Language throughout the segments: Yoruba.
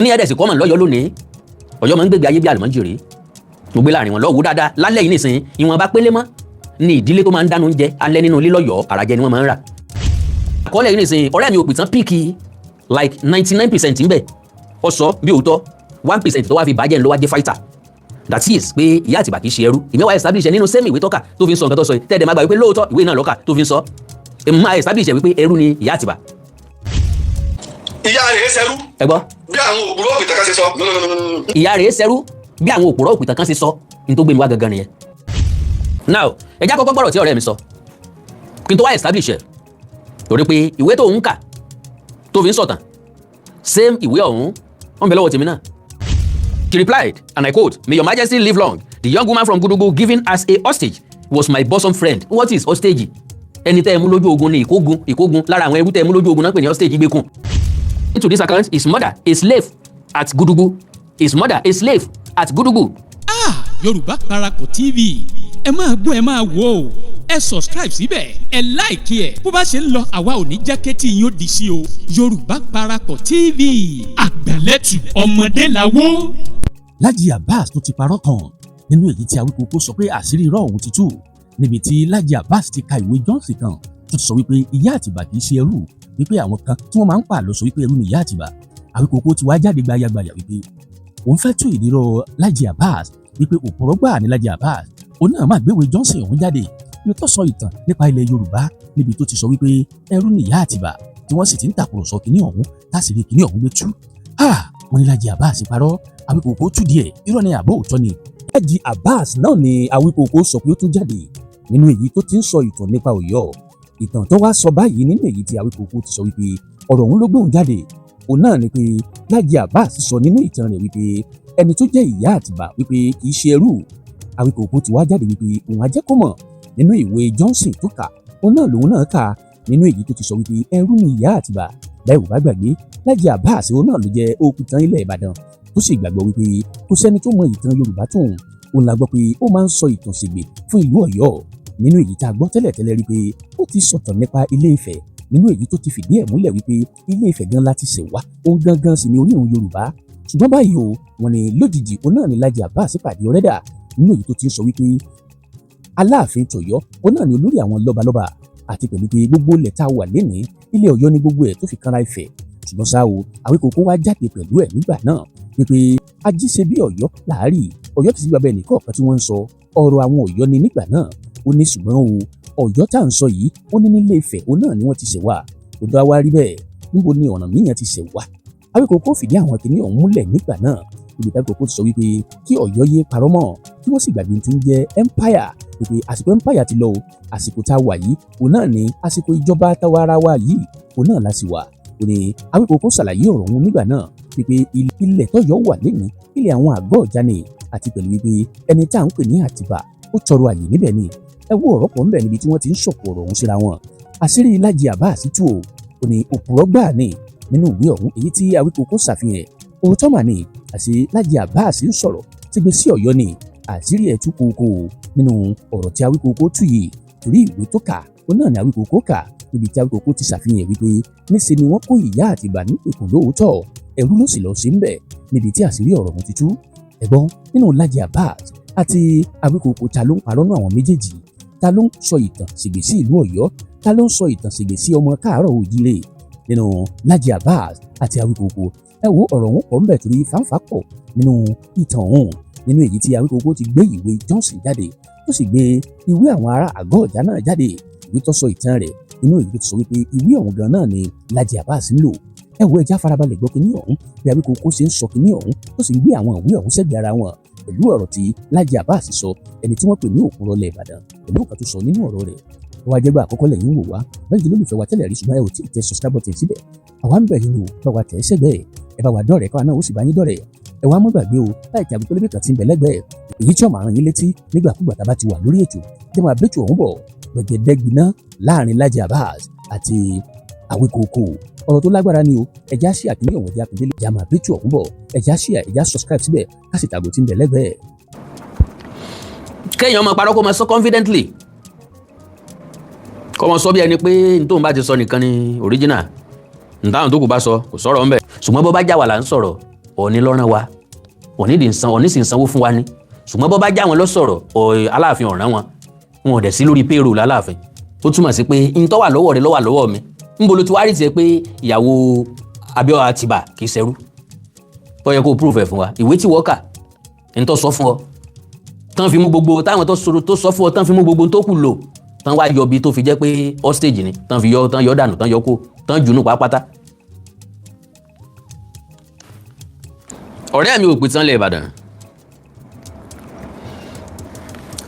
Ní ẹ̀dẹ̀ sì kọ́mọ̀ lọ́yọ́ lónìí, Ọ̀yọ́ máa ń gbégbé ayé bí àlùmọ́jìrì. Mo gbé láàrin wọn lọ́wọ́ dáadáa lálẹ́ yìí nìsín. Ìwọ̀nba pélé mọ́ ní ìdílé tó máa ń dáná oúnjẹ alẹ́ nínú ilé lọ́yọ̀ọ́, àràjẹ ni wọ́n máa ń rà. Àkọọ́lẹ̀ yìí nìsín, ọ̀rẹ́ mi òpìtàn pick like 99% ńbẹ̀. Ó sọ bí òótọ́, 1% tó wá fi bàjẹ́ ńlọ wá jẹ́ fighter. That is pé ìyá Àtìbà kì í ṣe ẹrú. Ìmí wá establish ẹ nínú same ìwé tọ́ka tó fi ń sọ nǹkan tó sọ yìí. Tẹ́ẹ̀dẹ̀ máa gbà wípé lóòótọ́ ìwé náà lọ́kà tó fi ń sọ. Èmi máa establish ẹ wípé ẹrú ni ìyá Àtìbà. Ìyá rẹ̀ ṣẹrú. Ẹ gbọ́. Bí àwọn òpùrọ́ òpìtàn kan ṣe sọ. No, no, no, no, no. Ìyá rẹ̀ ṣẹrú bí àwọn òpùrọ́ òpìtàn kan ṣe sọ ní tó gbé mi wá gangan nìyẹn. Now, ẹ já kọ́kọ́ gbọ́rọ̀ tí ọ̀rẹ́ mi sọ kí n tó wá establish ẹ̀, torí pé ìwé tó ń kà tó fi ń sọ̀tàn, same ìwé ọ̀hún wọ́n bẹ lọ́wọ́ tèmi náà. She replied, and I quote, "May Your Majesty live long. The young woman from Gudugu given as a hostage was my bosom friend." What is hostage? Ẹni tẹ́ ẹ mú lójú ogun ní ìkógun. Ìkógun lára àwọn ẹrú tẹ́ ẹ mú lójú ogun náà pè ní hostage, ìgbèkùn. Into this account, his mother, a slave at Gudugu. His mother, a slave at Gudugu. Ah, Yorùbá Parapọ̀ TV, ẹ máa gbọ́, ẹ máa wò ó. Ẹ subscribe síbẹ̀, ẹ like ẹ̀. Bó bá ṣe ń lọ, àwa ò ní jẹ́ kétí yín ó di sí o. Yorùbá Parapọ̀ TV, àgbàlẹ́tù ọmọdé làwọ́. Lájí Abbas tó ti parọ́ kan nínú èyí tí Awíkókó sọ pé àṣírí irọ́ òun ti tú, níbi tí Lájí Abbas ti ka ìwé Johnson kan tó ti sọ wípé ìyá Àtìbà kì í ṣe ẹrú, wípé àwọn kan tí wọ́n máa ń pààlọ́ sọ wípé ẹrú ni ìyá Àtìbà. Awíkókó ti wá jáde gbayagbaya wípé òun fẹ́ tú ìdírọ́ Lájí Abbas, wípé òpùrọ́ gbáà ní Lájí Abbas. Òun náà máa gbéwèé Johnson òun jáde níbi tó sọ ìtàn nípa ilẹ̀ Yorùbá, níbi tó ti sọ wípé ẹrú ni ìyá Àtìbà, tí wọ́n sì ti ń tàkùrọ̀sọ kìíní ọ̀hún tásìrí kìíní ọ̀hún gbé tú. Wọ́n ní Lájí Abbas parọ́, Awíkókó tú díẹ̀. Irọ́ ni àbó òótọ́ ni? Lájí Abbas náà ni Awíkókó sọ pé ó tún jáde nínú èyí tó ti ń sọ ìtàn nípa Ọ̀yọ́. Ìtàn tó wá sọ báyìí nínú èyí tí Awíkókó ti sọ wípé ọ̀rọ̀ òun ló gbóhùn jáde, òun náà ni pé Lájí Abbas sọ nínú ìtàn rẹ̀ wípé ẹni tó jẹ́ ìyá Àtìbà wípé kì í ṣe ẹrú. Awíkókó ti wá jáde wípé òun á jẹ́ kó mọ̀ nínú ìwé Johnson tó kà, òun náà lòun náà kà nínú èyí tó ti sọ wípé ẹrú ni ìyá Àtìbà. Bẹ́ẹ̀ ò bá gbàgbé, Lájí Abbas òun náà ló jẹ́ òpìtàn ilẹ̀ Ìbàdàn tó sì gbàgbọ́ wípé kò sẹ́ni tó mọ ìtàn Yorùbá tóun. Òun la gbọ́ pé ó máa ń sọ ìtàn ṣègbè fún ìlú Ọ̀yọ́, nínú èyí tá a gbọ́ tẹ́lẹ̀tẹ́lẹ̀ rí pé ó ti sọ̀tàn nípa Ilé Ifẹ̀, nínú èyí tó ti fìdí ẹ̀ múlẹ̀ wípé Ilé Ifẹ̀ gan láti ṣẹ̀ wá, òun gangan sì ni orírun Yorùbá. Ṣùgbọ́n báyìí o, wọ́n ní lójijì òun náà ní Lájí Abbas pàdé ọ̀rẹ́dà, nínú èyí tó ti ń sọ wípé Aláàfin tọ̀yọ́ òun náà ní olórí àwọn lọ́balọ́ba, àti pẹ̀lú pé gbogbo ilẹ̀ tá a wà lénìí, ilé Ọ̀yọ́ ní gbogbo ẹ̀ tó fi kanra Ifẹ̀. Ṣùgbọ́n ṣá o, Àwíkòkó wá jáde pẹ̀lú ẹ̀ nígbà náà wípé ajíṣe bí Ọ̀yọ́ láàárí Ọ̀yọ́ kìí sí bàbá ẹnì kọ̀ọ̀kan tí wọ́n ń sọ ọ̀rọ̀ àwọn Ọ̀yọ́ ni nígbà náà. Ó ní ṣùgbọ́n o, Ọ̀yọ́ tá à ń sọ yìí, ó ní nílé Ifẹ̀ òun náà ni wọ́n ti ṣẹ̀ wá. Ó dá wá rí bẹ́ẹ̀, níbo ni Ọ̀rànmíyàn ti ṣẹ̀ wá? Àwíkòkó fìdí àwọn kìnìún ọ̀hún múlẹ̀ nígbà náà, ibi tí Àwíkòkó ti sọ wípé kí Ọ̀yọ́ yé parọ́ mọ́, kí wọ́n sì gbàgbé tó ń jẹ́ empire, wípé àsìkò empire ti lọ o. Àsìkò tá a wà yìí, òun náà ni àsìkò ìjọba táwa ara wa yìí, òun náà la sì wà. Ó ní Àwíkòkó ṣàlàyé ọ̀rọ̀ ọ̀hún nígbà náà wípé ilẹ̀ tọ́yọ́ wà lẹ́ni, ilẹ̀ àwọn àgọ́ ọ̀já ni, àti pẹ̀lú wípé ẹni tá à ń pè ní Àtìbà ó tọrọ àyè níbẹ̀ ni. Ẹ wo ọ̀rọ̀ pọ̀ ńbẹ̀ níbi tí wọ́n ti ń sọ̀kò ọ̀rọ̀ ọ̀hún síra wọn. Àṣírí Lájí Abbas tú o. Ó ní òpùrọ́ gbáà ni nínú ìwé ọ̀hún èyí tí Àwíkòkó ṣàfihàn. Òótọ́ mà ní àṣé Lájí Abbas ń sọ̀rọ̀ tí gbé sí Ọ̀yọ́ ni. Àṣírí ẹ̀ tú kókó nínú ọ̀rọ̀ tí Àwíkòkó tú yìí, torí ìwé tó kà ó náà ní Àwíkòkó kà, níbi tí Àwíkòkó ti ṣàfihàn wípé níṣe ni wọ́n kó ìyá Àtìbà nípèkùn lóòótọ́, ẹrú ló sì lọ sí ńbẹ̀, níbi tí àṣírí ọ̀rọ̀ ọ̀hún ti tú. Ẹ̀gbọ́n nínú Lájí Abbas àti Àwíkòkó, ta ló ń parọ́ nú àwọn méjèèjì? Ta ló ń sọ ìtàn ṣègbè sí ìlú Ọ̀yọ́? Ta ló ń sọ ìtàn ṣègbè sí ọmọ káàárọ̀ òjíire nínú Lájí Abbas àti Àwíkòkó? Ẹ wo, ọ̀rọ̀ ọ̀hún pọ̀ ńbẹ̀ torí fáńfà pọ̀ nínú ìtàn ọ̀hún, nínú èyí tí Awíkókó ti gbé ìwé Johnson jáde, tó sì gbé ìwé àwọn ará àgọ́ ọ̀já náà jáde, ìwé tó sọ ìtàn rẹ̀, nínú èyí tó ti sọ wípé ìwé ọ̀hún gan náà ni Lájí Abbas ń lò. Ẹ wo, ẹja farabalẹ̀ gbọ́ kinní ọ̀hún, bí Awíkókó ṣe ń sọ kinní ọ̀hún, tó sì ń gbé àwọn ìwé ọ̀hún sẹ́gbẹ̀ẹ́ ara wọn pẹ̀lú ọ̀rọ̀ tí Lájí Abbas sọ, ẹni tí wọ́n pè ní òpùrọ́ ilẹ̀ Ìbàdàn, pẹ̀lú nǹkan tó sọ nínú ọ̀rọ̀ rẹ̀. Ó wá jẹ́ gbà àkọ́kọ́ lẹ́yìn wò wá bẹ́ẹ̀, jẹ́ lólùfẹ́ wa tẹ́lẹ̀ rí ṣùgbọ́n ẹ ò tí ì tẹ subscribe button síbẹ̀, àwa ń bẹ̀ yín o, bá wa tẹ̀ ẹ́ sẹ́gbẹ̀ẹ́. Ẹ bá wa dọ́rẹ̀ẹ́, káwa náà ó sì bá yín dọ́rẹ̀ẹ́. Ẹ wá mọ́ gbàgbé o láì tí aago pélébé kan ti ń bẹ lẹ́gbẹ̀ẹ́ èyí tí ó máa rán yín létí nígbàkúgbà tá a bá ti wà lórí ètò. Jẹ́ máa bẹ́tù ọ̀hún bọ̀. Gbẹ̀gẹ́dẹ́gbiná láàrin Lájí Abbas àti Awíkókó, ọ̀rọ̀ tó lágbára ni o. Ẹja ṣí àkíní ọ̀hún, ẹja àkíndélé, ẹja máa bẹ́tù ọ̀hún bọ̀. Ẹja ṣí, ẹja subscribe síbẹ̀, ká sì tàgò tí ń bẹ lẹ́gbẹ̀ẹ́. Kéèyàn máa parọ́, kó máa sọ confidently, kó máa sọ bí ẹni pé n tóun bá ti sọ nìkan ni original, n táwọn tó kù bá sọ kò sọ̀rọ̀ ńbẹ̀. Ṣùgbọ́n bó bá já wà là ń sọ̀rọ̀, Ọọ̀ni lọ́rán wa, Ọọ̀ni dì ń san, Ọọ̀ni sì ń sanwó fún wa ni. Ṣùgbọ́n bọ́ bá já wọn lọ sọ̀rọ̀, Aláàfin ọ̀ràn wọn, wọn ò dẹ̀ sí lórí payroll Aláàfin. Ó túmọ̀ sí pé n tó wà lọ́wọ́ rẹ ló wà lọ́wọ́ mi. Ńbo ló ti wá rí tiẹ̀ pé ìyàwó Abíọ́lá Àtìbà kì í ṣẹrú? Ó yẹ kó proof ẹ̀ fún wa. Ìwé tí wọ́n kà ń tó sọ fún ọ tán fi mú gbogbo táwọn tó sọ̀rọ̀ tó sọ fún ọ tán fi mú gbogbo tó kù lò tán, wá yọ bí tó fi jẹ́ pé hostage ni, tán fi yọ, tán yọ dànù, tán yọ kó, tán jùnú pàápàá. Ọ̀rẹ́ mi ò pìtàn lẹ̀ Ìbàdàn,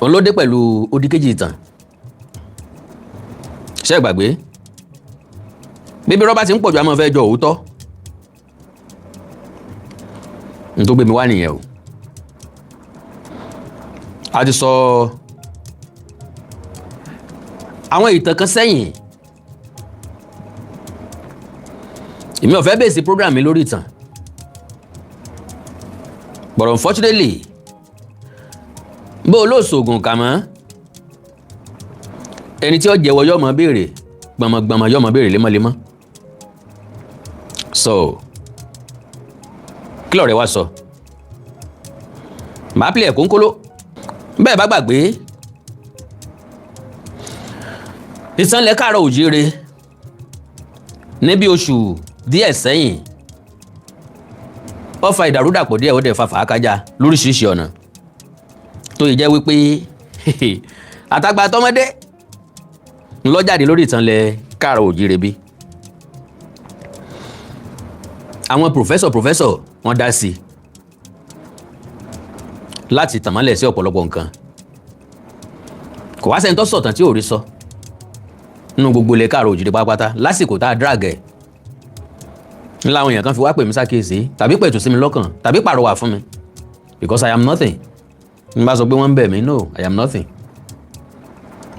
òun ló dé pẹ̀lú odíkejì ìtàn. Ṣé ẹ gbàgbé bíbí rọ́bà ti ń pọ̀jù, àmọ́ fẹ́ jọ òótọ́ n tó gbé mi wá nìyẹn o. A ti sọ àwọn ìtàn kan sẹ́yìn. Èmi ò fẹ́ bèsì program mi lórí ìtàn, but unfortunately, bó o lóòsògùn kà mọ́ ẹni tí ó jẹ́wọ́ yóò máa béèrè gbọmọgbọmọ, yóò máa béèrè lemọ́lemọ́. So kí lọ̀rẹ́ wa sọ, màá pilẹ̀ kónkóló. Bẹ́ẹ̀ bá gbàgbé ìsànlẹ̀ káàárọ̀ òjíire níbi oṣù díẹ̀ sẹ́yìn, ó fa ìdàrúdàpọ̀ díẹ̀, ó dẹ̀ fa fàákájà lóríṣiríṣi ọ̀nà, tó yìí jẹ́ wípé àtàgbà tọmọdé ńlọ́jáde lórí ìtànlẹ̀ káàárọ̀ òjíire. Bí àwọn pòfẹ́sọ̀ wọ́n dá sí i láti tànmọ́lẹ̀ sí ọ̀pọ̀lọpọ̀ nǹkan. Kò wá sẹ́ni tó sọ̀tàn tí ò rí sọ nínú gbogbo ilẹ̀ káàárọ̀ òjíire pátápátá lásìkò tá a drag ẹ̀ ńlá. Àwọn èèyàn kan fi wá pè mí sákèsí tàbí pẹ̀tù sí mi lọ́kàn tàbí pàrọwà fún mi, because I am nothing. N bá sọ pé wọ́n ń bẹ̀ mí, no, I am nothing.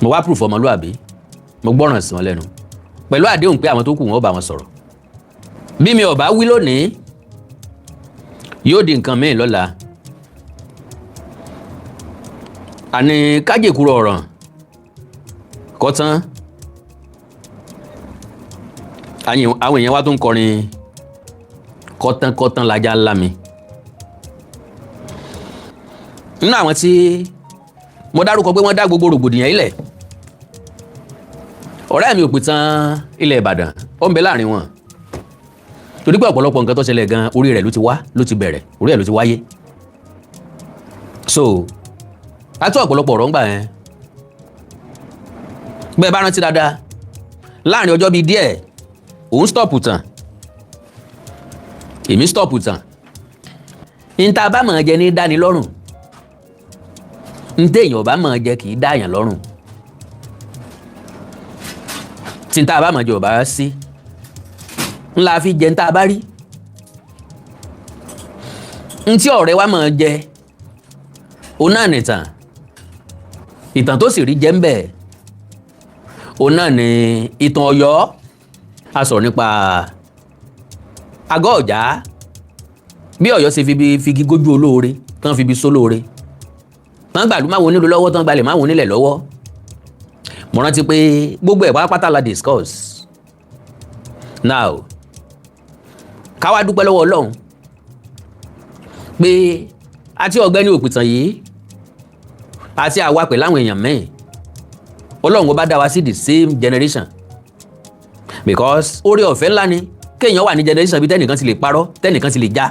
Mo wá proof ọmọlúàbí, mo gbọ́ràn sí wọn lẹ́nu pẹ̀lú àdéhùn pé àwọn tó kù wọn ó bá wọn sọ̀rọ̀. Bí mi ò bá wí lónìí, yóò di nǹkan míì lọ́la. Àní kájèkúrò ọ̀ràn kọ́tán. Àwọn èèyàn wa tó ń kọrin kọ́tánkọ́tán lajá ńlá mi. Nínú àwọn tí mo dárúkọ pé wọ́n dá gbogbo rògbòdìyàn ilẹ̀, ọ̀rẹ́ mi ò pìtàn ilẹ̀ Ìbàdàn, ó ń bẹ láàrin wọn, torí pé ọ̀pọ̀lọpọ̀ nǹkan tó ṣẹlẹ̀ gan, orí rẹ̀ ló ti wá, ló ti bẹ̀rẹ̀, orí ẹ̀ ló ti wáyé. So a tún ọ̀pọ̀lọpọ̀ ọ̀rọ̀ ń gbà yẹn. Bẹ́ẹ̀ bá rántí dáadáa, láàrin ọjọ́ bíi díẹ̀, òun stop tàn, èmi stop tàn. Níta bá mọ̀ jẹ ní dáni lọ́rùn, ntẹ èèyàn bá mọ̀ jẹ kì í dáyàn lọ́rùn. Tí níta bá mọ̀ jẹ ò bá sí ńlá fi jẹ níta bá rí. Ntí ọ̀rẹ́ wa mọ̀ jẹ òun náà nìtàn, ìtàn tó sì rí jẹ́ ń bẹ̀ òun náà ní ìtàn Ọ̀yọ́. A sọ̀rọ̀ nípa àgọ́ ọ̀já, bí Ọ̀yọ́ ṣe fi figi gójú olóore, tán fi bi sólóore, tán gbàlú máwọn onílù lọ́wọ́, tán gbalẹ̀ máwọn onílẹ̀ lọ́wọ́. Mo rántí pé gbogbo ẹ̀ pátápátá la discuss. Now, ká wá dúpẹ́ lọ́wọ́ Ọlọ́run pé àti ọ̀gbẹ́ni òpìtàn yìí àti àwa pẹ̀lú àwọn èèyàn mẹ́rin, Ọlọ́run kò bá dá wa sí the same generation, because oore ọ̀fẹ́ ńlá ni kéèyàn wà ní generation bí tẹ́nìkan ti lè parọ́, tẹ́nìkan ti lè já.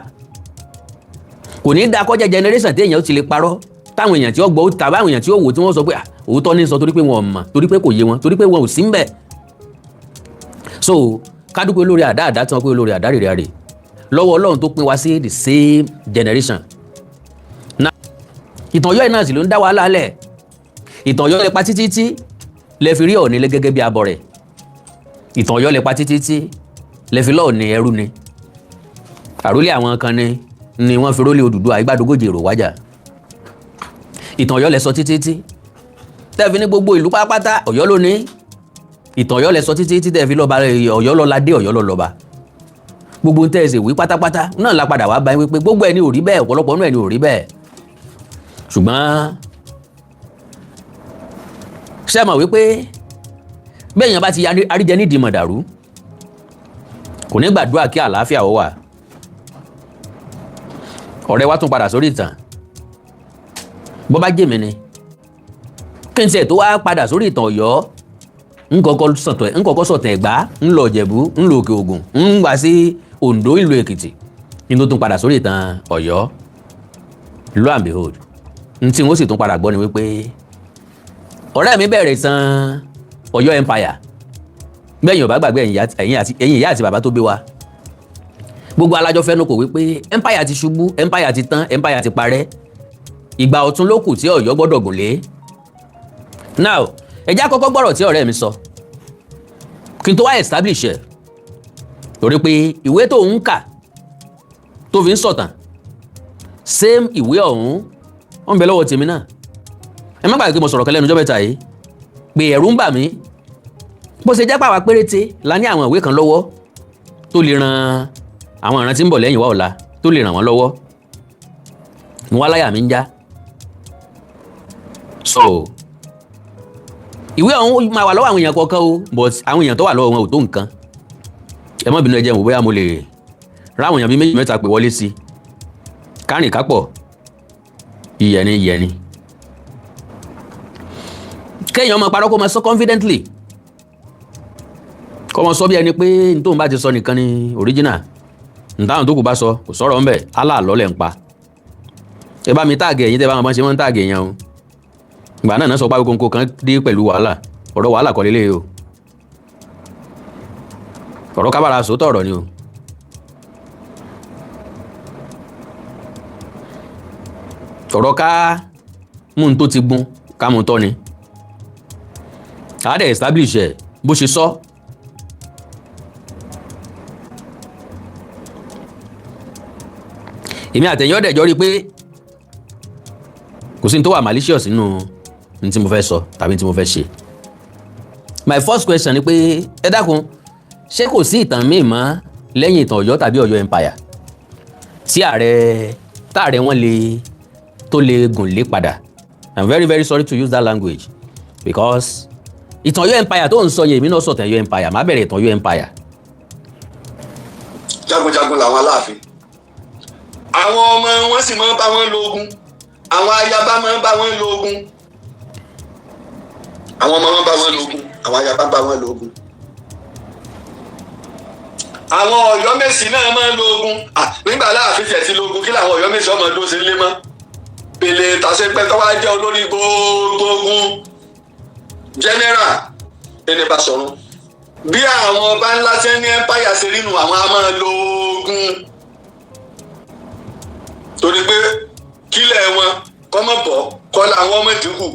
Kò ní í da kọjá generation téèyàn ti lè parọ́, táwọn èèyàn tí ó gbọ́ tàbí àwọn èèyàn tí ó wò, tí wọ́n sọ pé òótọ́ ní sọ, torí pé wọn ò mọ̀, torí pé kò yé wọn, torí pé wọn ò sí ń bẹ̀. So ká dúpẹ́ olórí àdá àdá tí wọ́n pé olórí àdá rèrè rè lọ́wọ́ Ọlọ́run tó pín wa sí the same generation. Now, ìtàn Ọ̀yọ́ náà sì ló ń dá wàhálà lẹ̀. Ìtàn Ọ̀yọ́ lè pa títí tí lè fi rí Ọọ̀ni gẹ́gẹ́ bí abọ́ rẹ̀. Ìtàn Ọ̀yọ́ lè pa títí tí lè fi lọ́ọ̀ni ẹrú ni, àrólé àwọn kan ni wọ́n fi rólé Odùduwà ìgbàdógójì èrò wájà. Ìtàn Ọ̀yọ́ lẹ sọ títí tí tẹ́ẹ̀fi ní gbogbo ìlú pátápátá Ọ̀yọ́ ló ní. Ìtàn Ọ̀yọ́ lẹ sọ títí tí tẹ́ẹ̀fi lọ́ba Ọ̀yọ́ lọ́la dé Ọ̀yọ́ lọ́lọ́ba. Gbogbo tẹ́ ẹ sì wí pátápátá náà la padà wá bá yín wípé gbogbo ẹ̀ ní ò rí bẹ́ẹ̀, ọ̀pọ̀lọpọ̀ náà ẹ̀ ní ò rí bẹ́ẹ̀. Ṣùgbọ́n ṣé ẹ mọ̀ wípé bẹ́ẹ̀ yẹn bá ti aríjẹ nídìí mọ̀dàrú, kò ní gbàdúrà kí àlàáfíà ó wà. Ọ̀rẹ́ wa tún padà sórí ìtàn. Bó bá jèmi ni, kí n tiẹ̀ tó wá padà sórí ìtàn Ọ̀yọ́, nkọ́kọ́ sọ̀tàn Ẹ̀gbá, ńlọ Ìjẹ̀bú, ńlọ Òkè Ògùn, ń wá sí Oǹdó, ìlú Èkìtì, kí n tó tún padà sórí ìtàn Ọ̀yọ́. Lo and behold, n tí wọ́n sì tún padà gbọ́ ni wípé ọ̀rẹ́ mi bẹ̀rẹ̀ ìtàn Ọ̀yọ́ Empire. Bẹ́ẹ̀ yóò bá gbàgbé, ẹ̀yin ìyá àti bàbá tó bí wa, gbogbo alájọ fẹ́nu kò wípé empire ti ṣubú, empire ti tán, empire ti parẹ́, ìgbà ọ̀tun ló kù tí Ọ̀yọ́ gbọ́dọ̀ gùn lé. Now, ẹ jẹ́ á kọ́kọ́ gbọ́rọ̀ tí ọ̀rẹ́ mi sọ kí n tó wá establish ẹ̀, torí pé ìwé tó ń kà tó fi ń sọ̀tàn, same ìwé ọ̀hún, wọ́n ń bẹ lọ́wọ́ tèmi náà. Ẹ má gbàgbé pé mo sọ̀rọ̀ kan lẹ́nu ọjọ́ mẹ́ta yìí pé ẹ̀rù ń bà mí bó ṣe jẹ́ pàwá péréte la ní àwọn ìwé kan lọ́wọ́ tó lè ran àwọn ìran tí ń bọ̀ lẹ́yìn wá ọ̀la, tó lè ràn wọ́n lọ́wọ́. Mo wá láyà mi ń já. So ìwé ọ̀hún máa wà lọ́wọ́ àwọn èèyàn kọ̀ọ̀kan o, but àwọn èèyàn tó wà lọ́wọ́ wọn ò tó nǹkan. Ẹ má bínú, ẹ jẹ́ n wò bóyá mo lè ráwọn èèyàn bíi méjì mẹ́ta pè wọlé sí i, kárìn kápọ̀ ìyẹ̀ni ìyẹ̀ni. Kéèyàn máa parọ́, kó máa sọ confidently, kó máa sọ bí ẹni pé n tóun bá ti sọ nìkan ni original, n táwọn tó kù bá sọ kò sọ̀rọ̀ ńbẹ̀, aláàlọ́ lẹ̀ ń pa. Ẹ bá mi tag ẹ̀yin tẹ́ bá wọn bá ṣe wọ́n ń tag yẹn o. Ìgbà náà náà sọ pé Awikonko kan dé pẹ̀lú wàhálà. Ọ̀rọ̀ wàhálà kọ́ lélẹ̀ o, ọ̀rọ̀ kábàrà sòótọ́ ọ̀rọ̀ ni o. Ọ̀rọ̀ ká mú un tó ti gbún ká mú un tọ́ ni àá dẹ̀ establish ẹ̀ bó ṣe sọ. Èmi àtẹ̀yìn ọ̀dẹ̀ jọ rí i pé kò sí ní tó wà malicious nínú ní tí mo fẹ́ sọ tàbí ní tí mo fẹ́ ṣe. My first question ni pé, ẹ dákun, ṣé kò sí ìtàn míì mọ́ lẹ́yìn ìtàn Ọ̀yọ́ tàbí Ọ̀yọ́ Empire tí ààrẹ táàrẹ wọn lè tó lè gùn lé padà? I'm very very sorry to use that language, because ìtàn Ọ̀yọ́ Empire tó ń sọ yẹn, èmi náà sọ̀tàn Ọ̀yọ́ Empire, má bẹ̀rẹ̀ ìtàn Ọ̀yọ́ Empire. Jagunjagun làwọn Aláàfin, àwọn ọmọ wọn sì máa ń bá wọn lo ogun, àwọn ayaba máa ń bá wọn lo ogun, àwọn ọmọ wọn bá wọn lo ogun, àwọn ayaba bá wọn lo ogun, àwọn Ọ̀yọ́mèsì náà máa ń lo ogun. Nígbà Aláàfin tiẹ̀ ti lo ogun, kí làwọn Ọ̀yọ́mèsì ọmọ ọdún ṣe lé mọ́ pèlè tàṣepẹ́ tó wá jẹ́ olórí gbogbo ogun, general ẹni bá sọ̀rọ̀ bí àwọn ọba ńlá ṣe ní empire ṣe rínu, àwọn a máa lo ogun torí pé kílẹ̀ wọn kọ́mọ̀ bọ̀ kọ́ làwọn ọmọ dínkù.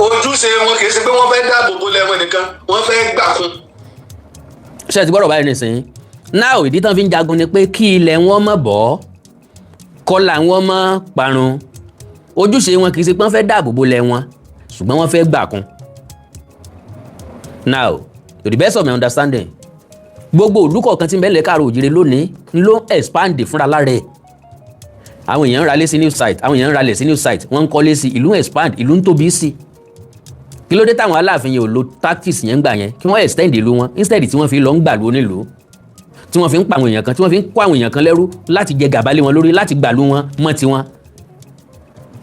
Ojúṣe wọn kì í ṣe pé wọ́n fẹ́ dáàbò bo lẹ́wọ̀n nìkan, wọ́n fẹ́ gbà kún. Ṣé ẹ ti gbọ́dọ̀ báyìí nísìnyí náà? Ìdí tán fi ń jagun ni pé kí ilẹ̀ wọn má bọ́, kọ́là wọn má parun. Ojúṣe wọn kì í ṣe pé wọ́n fẹ́ dáàbò bo lẹ̀ wọn, ṣùgbọ́n wọ́n fẹ́ gbà kún. Now, to the best of my understanding, gbogbo ìlú kọ̀ọ̀kan tí ń bẹ nílẹ̀ káàró òjìrè lónìí ló ń expand fúnra lára ẹ̀. Àwọn èèyàn ń ralé sí new site, àwọn èèyàn ń ralẹ̀ sí new site, wọ́n ń kọ́lé sí, ìlú ń expand, ìlú ń tóbi sí. Kí ló dé táwọn Aláàfin yẹn ò lo tactics yẹn gbà yẹn kí wọ́n extend ìlú wọn, instead tí wọ́n fi lọ ń gbàlú onílùú, tí wọ́n fi ń pa àwọn èèyàn kan, tí wọ́n fi ń kó àwọn èèyàn kan lẹ́rú láti jẹ gàba lé wọn lórí, láti gbàlú wọn mọ́ tiwọn?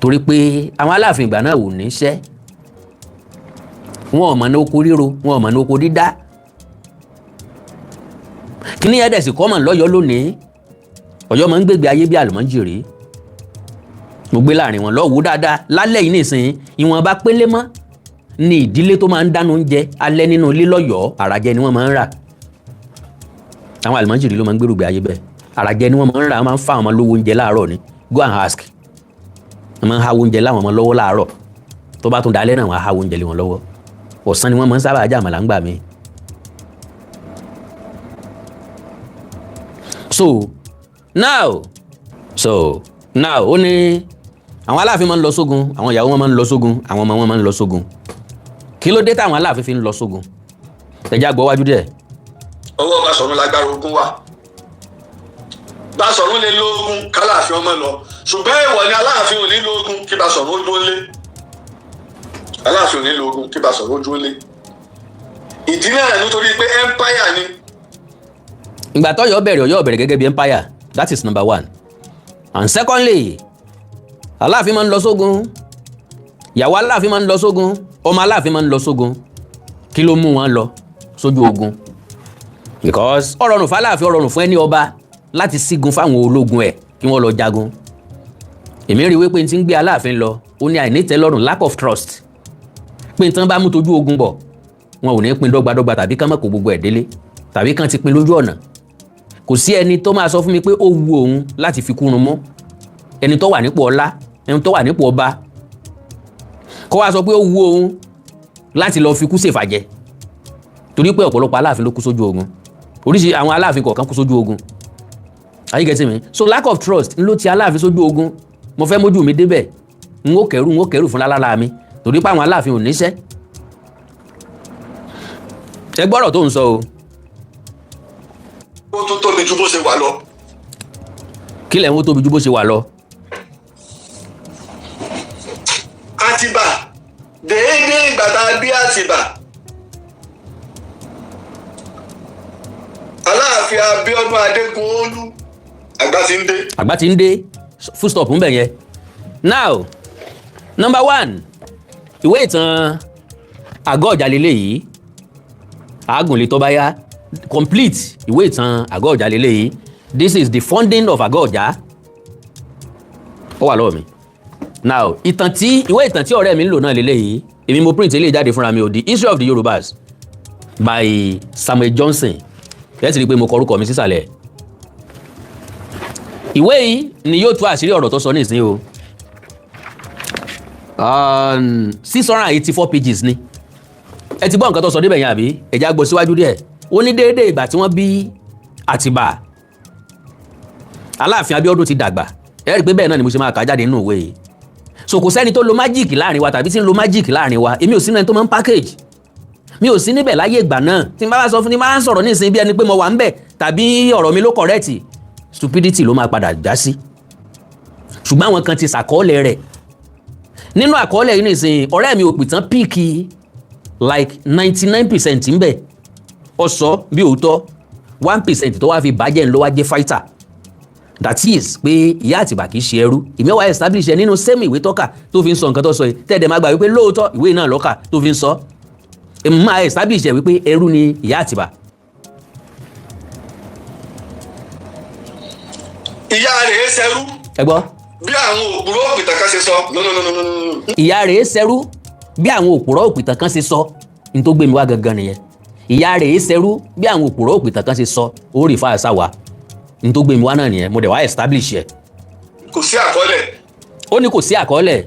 Torí pé àwọn Aláàfin ìgbà náà ò níṣẹ́, wọn ò mọ̀ ní oko ríro, wọn ò mọ̀ ní oko dídá. Kíní yẹn dẹ̀ sì kọ́mọ̀ lọ́yọ̀ọ́ lónìí. Ọ̀yọ́ máa ń gbégbé ayé bí àlùmọ́jìrì. Mo gbé láàrin wọn lọ́wọ́ dáadáa lálẹ́ yìí nìsín. Ìwọ̀nba pélé mọ́ ní ìdílé tó máa ń dáná oúnjẹ alẹ́ nínú ilé lọ́yọ̀ọ́. Àràjẹ ni wọ́n máa ń rà. Àwọn àlùmọ́jìrì ló máa ń gbérùgbé ayé bẹ́ẹ̀. Àràjẹ ni wọ́n máa ń rà. Wọ́n máa ń fa àwọn ọmọ lówó oúnjẹ láàárọ̀ ni. Go and ask. Wọ́n máa ń háwó oúnjẹ láwọn ọmọ lọ́wọ́ láàárọ̀. Tó bá tún dalẹ́ náà, wọ́n á háwó oúnjẹ lé wọn lọ́wọ́. Ọ̀sán ni wọ́n máa ń sábà jẹ àmàlà ńgbà míì. So now ó ní àwọn Aláàfin máa ń lọ sógun, àwọn ìyàwó wọn máa ń lọ sógun, àwọn ọmọ wọn máa ń lọ sógun. Kí ló dé táwọn Aláàfin fi ń lọ sógun? Ẹjá gbọ́ wájú díẹ̀. Ọwọ́ Basọ̀run lágbára ogun wà. Basọ̀run lè lo ogun kálàfin ọmọ lọ, ṣùgbọ́n èèwọ̀ ni Aláàfin ò ní lo ogun kí Basọ̀run ó dúró lé. Aláàfin ò ní lo ogun kí Basọ̀run ó dúró lé. Ìdí náà nítorí pé empire ni. Ìgbà tọ́yọ́ bẹ̀rẹ̀, Ọ̀yọ́ bẹ̀rẹ̀ gẹ́gẹ́ bí empire. That is number one. And secondly, Aláàfin máa ń lọ sógun, ìyàwó Aláàfin máa ń lọ sógun, ọmọ Aláàfin máa ń lọ sógun. Kí ló mú wọn lọ sójú ogun? Because ó rọrùn fáláàfin, ó rọrùn fún ẹni ọba láti sígun fáwọn ológun ẹ̀ kí wọ́n lọ jagun. Èmi rí wípé n ti ń gbé Aláàfin lọ, ó ní àìnítẹ́lọ́rùn, lack of trust, pé n tán bá mú tójú ogun bọ̀, wọn ò ní pín dọ́gbadọ́gba, tàbí kán má kó gbogbo ẹ̀ délé, tàbí kán ti pín lójú ọ̀nà. Kò sí ẹni tó máa sọ fún mi pé ó wu òun láti fi kúrun mọ́ ẹni tó wà nípò ọlá, ẹni tó wà nípò ọba, kó wá sọ pé ó wu òun láti lọ fi kú ṣèfàjẹ, torí pé ọ̀pọ̀lọpọ̀ Aláàfin ló kú sójú ogun, oríṣi àwọn Aláàfin kọ̀ọ̀kan kú sójú ogun. Are you getting me? So lack of trust ló ti Aláàfin sójú ogun. Mo fẹ́ mójú mi débẹ̀, n ó kẹrù, n ó kẹrù fún lálára mi, torí pé àwọn Aláàfin ò níṣẹ́. Ẹ gbọ́rọ̀ tó ń sọ o. Ó tún tóbi ju bó ṣe wà lọ. Kí lẹ̀ ń wó tóbi ju bó ṣe wà lọ? Àtìbà, déédéé ìgbà tá a bí Àtìbà, Aláàfin Abíọ́dún Adékúnolú, àgbà ti ń dé. Àgbà ti ń dé, full stop ń bẹ̀ yẹn. Now, number one, ìwé ìtàn Àgọ́ Ọ̀jà lélẹ́yìí, àágùnlé tó bá yá. Complete ìwé ìtàn Àgọ́ Ọ̀jà lélẹ́yìí. This is the founding of Àgọ́ Ọ̀jà, ó wà lọ́wọ́ mi. Now, ìtàn tí ìwé ìtàn tí ọ̀rẹ́ mi ń lò náà lélẹ́yìí. Èmi mo print eléyìí jáde fúnra mi o, The History of the Yorubas by Samuel Johnson. Ẹ ti rí i pé mo kọ orúkọ mi sísàlẹ̀. Ìwé yìí ni yóò tú àṣírí ọ̀rọ̀ tó sọ nísìnyí o. 684 pages ni. Ẹ ti gbọ́ nǹkan tó sọ débẹ̀ yẹn, àbí? Ẹ já gbọ́ síwájú díẹ̀. Ó ní déédéé ìgbà tí wọ́n bí Àtìbà, Aláàfin Abíọ́dún ti dàgbà. Ẹ rí i pé bẹ́ẹ̀ náà ni mo ṣe máa kà á jáde nínú ìwé yìí. So kò sẹ́ni tó lo magic láàrin wa tàbí tí ń lo magic láàrin wa. Èmi ò sínú ẹni tó máa ń package. Mi ò sí níbẹ̀ láyé ìgbà náà. Tí n bá wá sọ fún ni, máa ń sọ̀rọ̀ nísìnyí bí ẹni pé mo wà ń bẹ̀ tàbí ọ̀rọ̀ mi ló correct, stupidity ló máa padà já sí. Ṣùgbọ́n àwọn kan ti ṣàkọọ́lẹ̀ rẹ̀. Nínú àkọọ́lẹ̀ yìí nísìnyí, ọ̀rẹ́ mi òpìtàn pick like 99% ń bẹ̀. Ọ sọ bí òótọ́, 1% tó wá fi bàjẹ́ ń lọ wá jẹ́ fighter. That is pé ìyá Àtìbà kì í ṣe ẹrú. Ìmí wá establish ẹ nínú same ìwé tọ́ka tó fi ń sọ nǹkan tó sọ yìí, tẹ́ẹ̀dẹ̀ máa gbà wípé lóòótọ́ ìwé náà lọ́kà tó fi ń sọ. Èmi máa establish ẹ wípé ẹrú ni ìyá Àtìbà. Ìyá rẹ̀ ṣẹrú. Ẹ gbọ́. Bí àwọn òpùrọ́ òpìtàn kan ṣe sọ, no, no, no, no, no, no. Ìyá rẹ̀ ṣẹrú bí àwọn òpùrọ́ òpìtàn kan ṣe sọ. Ní tó gbé mi wá gangan nìyẹn. Ìyá rẹ̀ ṣẹrú bí àwọn òpùrọ́ òpìtàn kan ṣe sọ, ó rí fáyà sáwà. Ní tó gbé mi wá náà nìyẹn. Mo dẹ̀ wá establish ẹ̀. Kò sí àkọọ́lẹ̀. Ó ní kò sí àkọọ́lẹ̀.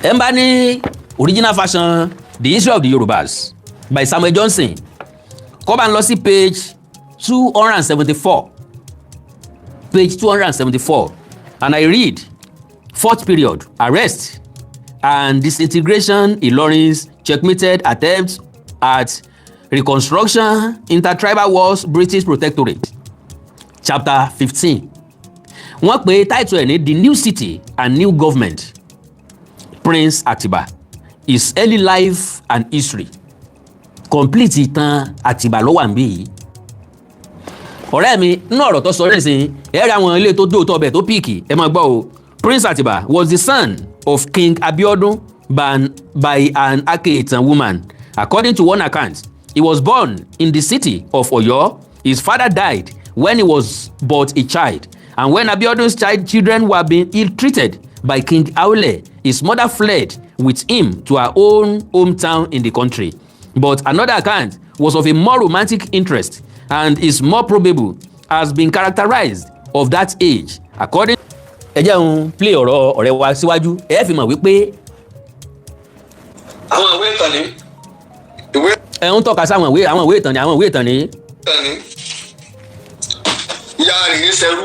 Ẹ ń bá ní original version The History of the Yorubas by Samuel Johnson, kó bá ń lọ sí page 274, page 274, and I read: "Fourth period, arrest and disintegration, Ilorin's checkmated attempts at reconstruction, intertribal wars, British protectorate, chapter 15." Wọ́n pè title ẹ̀ ní "The New City and New Government, Prince Atiba, His Early Life and History." Complete ìtàn Àtìbà ló wà níbí yìí. Ọ̀rẹ́ mi, nínú ọ̀rọ̀ tó sọ nísìnyí, ẹ rí àwọn ilé tó dóòtọ́ ọbẹ̀ tó pick. Ẹ máa gbọ́ o. Prince Atiba was the son of King Abiodun by an Aketan woman. According to one account, he was born in the city of Oyo. His father died when he was but a child, and when Abiodun's children were being ill-treated by King Aule, his mother fled with him to her own hometown in the country. But another account was of a more romantic interest and is more probable, has been characterized of that age. According. Ẹ jẹ́ ń play ọ̀rọ̀ ọ̀rẹ́ wa síwájú, ẹ fi mọ̀ wípé Àwọn ìwé ìtàn ní ìwé ẹ ń tọ́ka sí àwọn ìwé ìtàn ní àwọn ìwé ìtàn ní. ìtàn ní ìyá rẹ̀ ṣẹrú.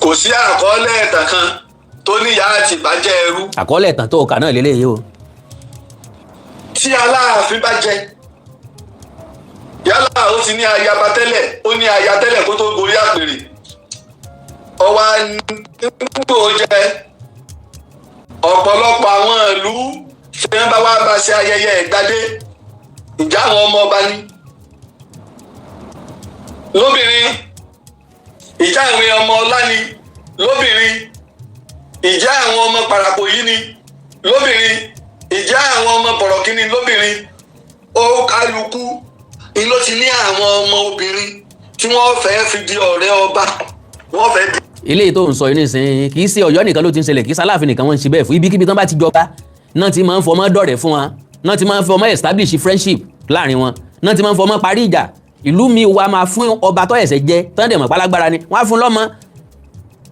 Kò sí àkọọ́lẹ̀ ìtàn kan tó ní ìyá Àtìbà jẹ́ ẹrú. Àkọọ́lẹ̀ ìtàn tó kà náà lélẹ́yìí o. Tí Aláàfin bá jẹ, yálà ó ti ní ayaba tẹ́lẹ̀, ó ní aya tẹ́lẹ̀ kó tó gorí àpèrè, ọwọ́ nígbò jẹ, ọ̀pọ̀lọpọ̀ àwọn ìlú tí wọ́n bá wá bá ṣe ayẹyẹ ìgbadé, ìjà àwọn ọmọ ọba ní. Lóbìnrin, ìjà àwọn ọmọ ọlá ni lóbìnrin, ìjà àwọn ọmọ parapò yìí ni lóbìnrin, ìjà àwọn ọmọ bọ̀rọ̀kínní lóbìnrin. Ó kálukú ni ló ti ní àwọn ọmọ obìnrin tí wọ́n fẹ́ fi di ọ̀rẹ́ ọba, wọ́n fẹ́ di. Eléyìí tó ń sọ yìí nísìnyí, kì í ṣe Ọ̀yọ́ nìkan ló ti ń ṣẹlẹ̀, kì í ṣaláàfin nìkan wọ́n ń ṣe bẹ́ẹ̀ fún. Ibikíbi tán bá ti jọba náà ti máa ń fọmọ dọ̀rẹ́ fún wa, náà ti máa ń fọmọ establish friendship láàrin wọn, náà ti máa ń fọmọ parí ìjà. Ìlú mi wa máa fún ọba tó ẹ̀sẹ̀ jẹ tán dẹ̀ mọ̀ pálágbára ni, wọ́n á fún lọ́mọ.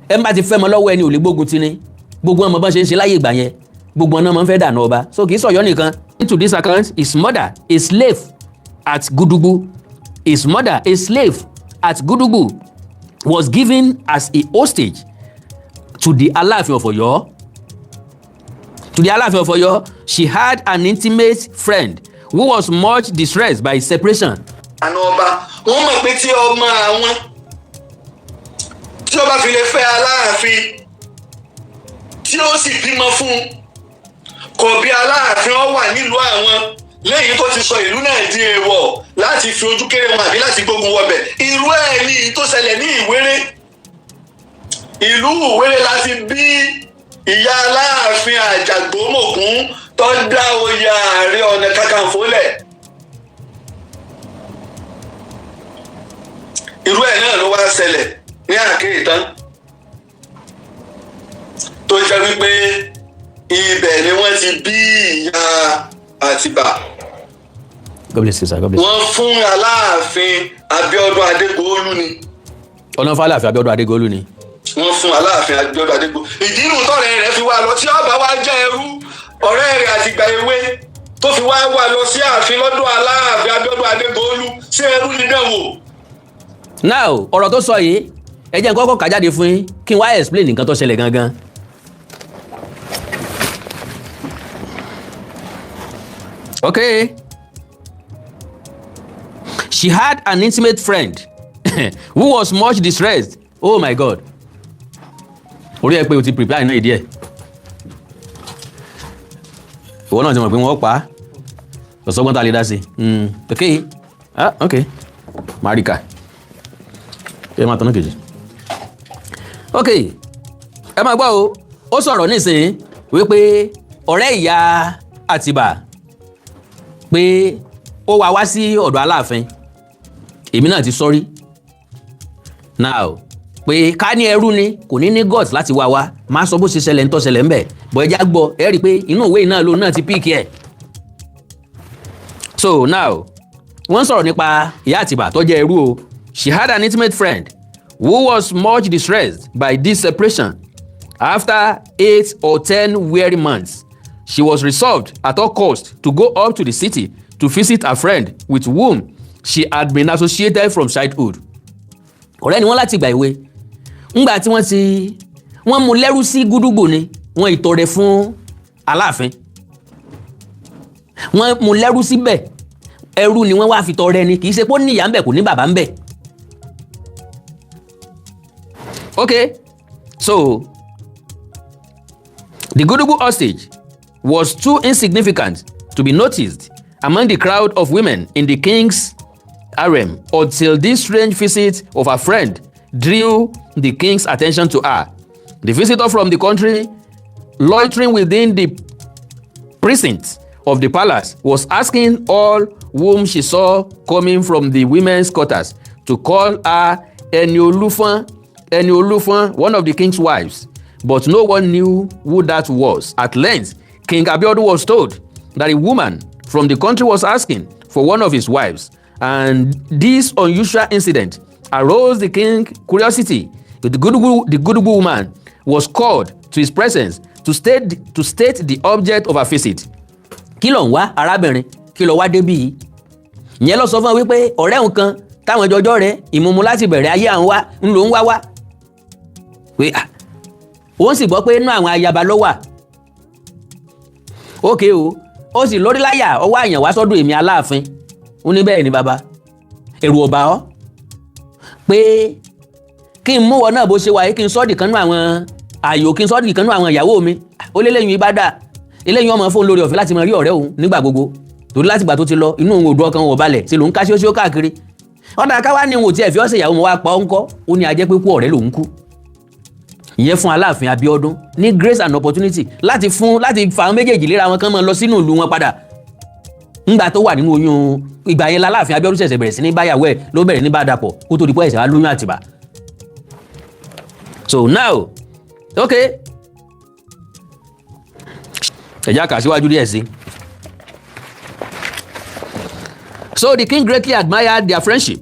Ẹ bá ti fẹ́ mọ lọ́wọ́ ẹni ò lè gbógun ti ni. Gbogbo ọmọ bọ́n ṣe ń ṣe láyé ìgbà yẹn, gbogbo ọ̀nà máa ń fẹ́ dànù ọba, so kì í ṣọ̀yọ́ nìkan. Into this account, his mother, a slave at Gudugbu, his mother, a slave at Gudugbu, was given as a hostage to the Aláàfin of Ọ̀yọ́. To the Aláàfin of Ọ̀yọ́, she had an intimate friend who was much distressed by his separation. Àna ọba, wọ́n mọ̀ pé tí ọmọ àwọn tí ó bá fi lè fẹ́ Aláàfin, tí ó sì bímọ fún un, kò bí Aláàfin ọ wà nílùú àwọn lẹ́yìn tó ti sọ ìlú náà di èèwọ̀ láti fi ojú kéré wọn àbí láti gbógun wọbẹ̀. Irú ẹ̀ ní tó ṣẹlẹ̀ ní Ìwéré. Ìlú Ìwéré láti bí ìyá Aláàfin Àjàgbómògún tó dá oyè Ààrẹ Ọ̀nà Kakanfò lẹ̀. Irú ẹ̀ náà ló wá ṣẹlẹ̀ ní Àkéètán, tó jẹ́ wípé ibẹ̀ ni wọ́n ti bí ìyá Àtìbà. God bless you, sir. God bless you. Wọ́n fún Aláàfin Abíọ́dún Adégoolú ni. Ọ̀nà fàlàfin Abíọ́dún Adégolú ni. Wọ́n fún Aláàfin Abíọ́dún Adégoolú. Ìdí inú tọ̀rẹ́ rẹ̀ fi wá lọ, tí ọba wa jẹ́ ẹrú ọ̀rẹ́ rẹ̀ àtìgbà ewé tó fi wá wà lọ sí ààfin lọ́dọ̀ Aláàfin Abíọ́dún Adégoolú, sí ẹrú ní dánwò. Now, ọ̀rọ̀ tó sọ yìí, ẹ jẹ́ n kọ́kọ́ kà jáde fún yín kí n wá explain nǹkan tó ṣẹlẹ̀ gangan. Okay. She had an intimate friend who was much distressed. Oh my God. Orí ẹ pé o ti prepare iná ìdí ẹ̀. Ìwọ náà ti mọ̀ pé wọ́n pa á. Ọ̀sọ́gbọ́n tá a lè dá sí. Okay. Ah, okay. Marika. Ẹ máa tọ́nà kejì. Okay. Ẹ máa gbọ́ o. Ó sọ̀rọ̀ nísìnyí wípé ọ̀rẹ́ ìyá Àtìbà pé ó wá wá sí ọ̀dọ̀ Aláàfin. Èmi náà ti sọ́rí now pé ká ní ẹrú ni, kò ní ní guts láti wá wá. Máa sọ bó ṣe ṣẹlẹ̀ ń tó ṣẹlẹ̀ ń bẹ̀ bọ̀. Ẹ já gbọ́, ẹ rí i pé inú ìwé náà lòun náà ti pick ẹ̀. So now, wọ́n sọ̀rọ̀ nípa ìyá Àtìbà tó jẹ́ ẹrú o. She had an intimate friend who was much distressed by this separation. After 8 or 10 weary months, she was resolved at all cost to go up to the city to visit a friend with whom she had been associated from childhood. Ọ̀rẹ́ ni wọ́n láti ìgbà èwe. Ńgbà tí wọ́n ti wọ́n mú lẹ́rú sí Gúdúgbò ni wọ́n ìtọrẹ fún Aláàfin. Wọ́n mú lẹ́rú síbẹ̀, ẹrú ni wọ́n wá fi tọrẹ ni, kì í ṣe pé ó ní ìyá ńbẹ̀, kò ní bàbá ńbẹ̀. Okay, so the Gudugu hostage was too insignificant to be noticed among the crowd of women in the king's harem until this strange visit of her friend drew the king's attention to her. The visitor from the country, loitering within the precinct of the palace, was asking all whom she saw coming from the women's quarters to call her Eniolufon, Eniolufon, one of the king's wives. But no one knew who that was. At length, King Abiodun was told that a woman from the country was asking for one of his wives, and this unusual incident aroused the king curiosity. The Gudugu woman was called to his presence to state the object of her visit. Kí ló ń wá, arábìnrin? Kí ló wá débí yìí? Ìyẹn lọ sọ fún wa wípé ọ̀rẹ́ òun kan táwọn jọjọ́ rẹ̀ ìmúmu láti bẹ̀rẹ̀ ayé àwọn wá ń lò ń wá wá pé òun sì gbọ́ pé inú àwọn ayaba ló wà. Ókè o, ó sì lórí láyà ọwọ́ àyàn wá sọ́dọ̀ èmi Aláàfin. Ó ní bẹ́ẹ̀ ni bàbá, ẹ̀rù ọ̀bà ọ́ pé kí n mú wọn náà bó ṣe wà yìí, kí n sọ́ọ̀dì kan nú àwọn ààyò, kí n sọ́ọ̀dì kan nú àwọn ìyàwó mi. Ó lé lẹ́yìn ibà dà eléyìí, ọmọ fóun lórí ọ̀fẹ́ láti máa rí ọ̀rẹ́ òun nígbà gbogbo, torí látìgbà tó ti lọ, inú òun ò dùn, ọkàn òun ò balẹ̀, ṣe lòun ká ṣíṣó káàkiri. Ọ̀dà káwá ní òun ò tiẹ̀ fi ọ́ ṣèyàwó, mo wá pa ọ́ ńkọ́? Ó ní ajẹ́ pé kú ọ̀rẹ́ lòún kú. Ìyẹn fún Aláàfin Abíọ́dún ní grace and opportunity láti fún láti fa àwọn méjèèjì léra wọn kán máa lọ sínú ìlú wọn padà. Ńgbà tó wà nínú oyún, ìgbà yẹn l'Aláàfin Abíọ́dún ṣẹ̀ṣẹ̀ bẹ̀rẹ̀ sí ní báyàwó ẹ̀, ló bẹ̀rẹ̀ ní bá dàpọ̀ kó tó di pé ẹ̀ṣẹ̀ wá lóyún Àtìbà. So now, okay, ẹ̀já kà síwájú díẹ̀ sí. So the king greatly admired their friendship.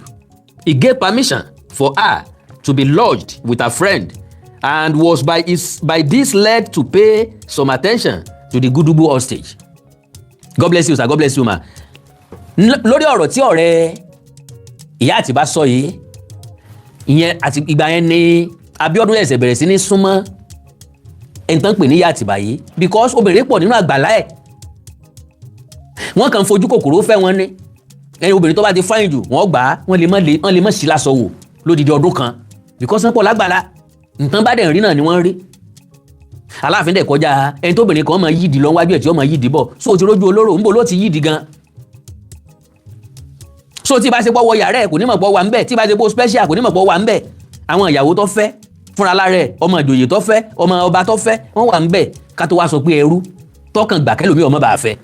He gave permission for her to be lodged with her friend and was by this led to pay some attention to the Gudubu hostage. God bless you, sir. God bless you, ma. Lórí ọ̀rọ̀ tí ọ̀rẹ́ ìyá Àtìbá sọ yìí, ìyẹn àti ìgbà yẹn ni Abíọ́dún ẹ̀sẹ̀ bẹ̀rẹ̀ sí ní súnmọ́ ẹni tán pè ní ìyá Àtìbá yìí, because obìnrin pọ̀ nínú àgbàlá ẹ̀, wọ́n kàn fojú kòkòrò fẹ́ wọn ní. Ẹni obìnrin tó bá ti fáyìn jù, wọ́n gbà á, wọ́n lè má sí lásọ wò lódìdí ọdún kan, because wọ́n pọ̀ lágbàlá. Nǹkan bá dẹ̀ rí náà ni wọ́n rí. Aláàfin dẹ̀ kọjá ẹni tóbìnrin kan máa yídìí lọ wájú ẹ̀ tí ó máa yídìí bọ̀. So ti rójú olóró ńbò ló ti yídìí gan. So tí bá ṣe pọ̀ wọ yàrá ẹ̀, kò ní mọ̀ pọ̀ wà ń bẹ̀. Tí bá ṣe pọ̀ special, kò ní mọ̀ pọ̀ wà ń bẹ̀. Àwọn ìyàwó tó fẹ́ fúnra lára ẹ̀, ọmọ ìjòyè tó fẹ́, ọmọ ọba tó fẹ́, wọ́n wà ń bẹ̀, ká tó wá sọ pé ẹrú tọkàn gbà kẹlòmíì ọmọ bá fẹ́.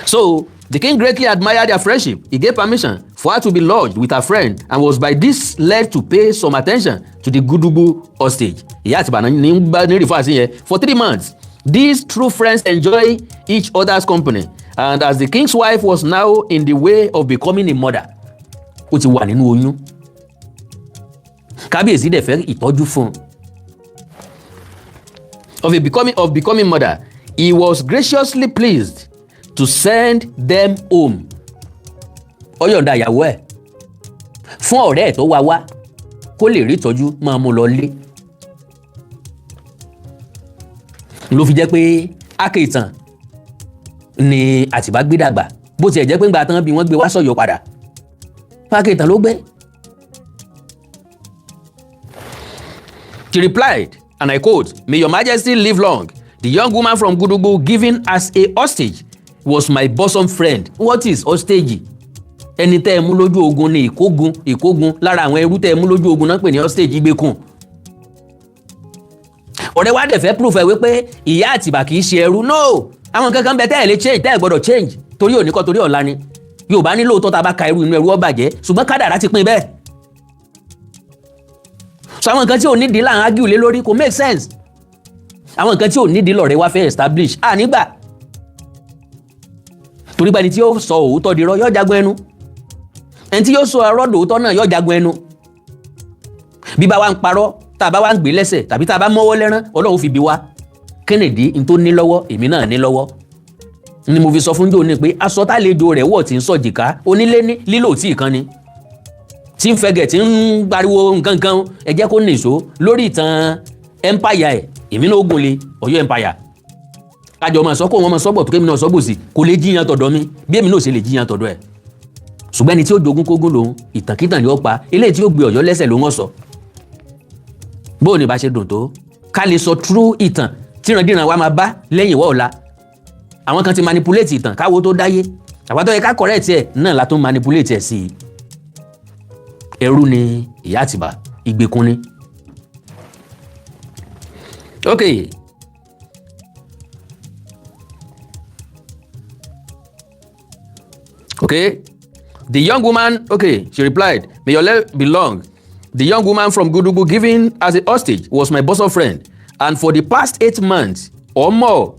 So the king greatly admired their friendship. He gave permission for her to be lodged with her friend and was by this led to pay some attention to the Gudubu hostage. Ìyá Àtìbà ní bá ní refer sí yẹn. For 3 months, these true friends enjoy each other's company, and as the king's wife was now in the way of becoming a mother, ó ti wà nínú oyún. Kábíyèsí dẹ̀ fẹ́ ìtọ́jú fún un. Of becoming mother, he was graciously pleased to send them home. Ó yọ̀ǹda ìyàwó ẹ̀ fún ọ̀rẹ́ ẹ̀ tó wá wá kó lè rí ìtọ́jú, máa mú lọ lé. Ló fi jẹ́ pé Akéìtàn ni Àtìbá gbé dàgbà, bó tiẹ̀ jẹ́ pé ńgbà tán bí wọ́n gbé wá sọ̀yọ́ padà, Akéìtàn ló gbé. She replied, and I quote, "May your majesty live long. The young woman from Gudubu given as a hostage was my bosom friend." What is hostage? Ẹni tẹ́ ẹ mú lójú ogun ni ìkógun. Ìkógun lára àwọn ẹrú tẹ́ ẹ mú lójú ogun náà pè ní hostage, ìgbèkùn. Ọ̀rẹ́ wa dẹ̀ fẹ́ proof ẹ̀ wípé ìyá Àtìbà kì í ṣe ẹrú. No, àwọn kankan bẹ tẹ́ ẹ lè change, tẹ́ ẹ gbọ́dọ̀ change, torí òní kọ́, torí ọ̀la ni. Yorùbá ní lóòótọ́, tá a bá ka ẹrú, inú ẹrú ó bàjẹ́, ṣùgbọ́n kádàrá ti pín bẹ́ẹ̀. So àwọn nǹkan tí ò nídìí là ń argue lé lórí, kò make sense. Àwọn nǹkan tí ò nídìí lọ̀rẹ́ wá fẹ́ establish à nígbà, torí pé ẹni tí yóò sọ òótọ́ di irọ́ yóò jagun ẹnu, ẹni tí yóò sọ ọ̀rọ̀ dòótọ́ náà yóò jagun ẹnu. Bí bá wa ń parọ́, tá a bá wa ń gbé lẹ́sẹ̀ tàbí tá a bá mọ́wọ́ lẹ́rán, Ọlọ́run fi bí wa. Kennedy n tó ní lọ́wọ́, èmi náà ní lọ́wọ́ ni. Mo fi sọ fún Jóni pé aṣọ tálejò rẹ̀ wọ̀ tí ń sọ jìká onílé ní lílò tí ìkan ni tí ń fẹgẹ̀, tí ń pariwo nǹkan kan. Ẹ jẹ́ kó nìṣó lórí ìtàn empire ẹ̀, èmi náà ó gùn lé Ọ̀yọ́ empire, kájọ máa sọ kó wọn máa sọ bọ̀ tó, kémi náà sọ bòsì, kò lè jiyàn tọ̀dọ̀ mi bí èmi náà ṣe lè jiyàn tọ̀dọ̀ ẹ̀. Ṣùgbọ́n ẹni tí ó jogún kógún lòun, ìtànkítàn ni ó pa, eléyìí tí ó gbé Ọ̀yọ́ lẹ́sẹ̀ ló ń sọ. Bóò ní bá ṣe dùn tó ká lè sọ true ìtàn tírandiran wa máa bá lẹ́yìn ìwọ́ ọ̀la. Àwọn kan ti manipulate ìtàn káwo tó dáyé, àwọn tó yẹ ká correct ẹ̀ náà la tún manipulate ẹ̀ sí i. Ẹrú ni ìyá Àtìbà, ìgbèkùn ni. Okay. Okay. The young woman, okay, she replied, "May your life be long. The young woman from Gudubu given as a hostage was my bosom friend, and for the past 8 months or more,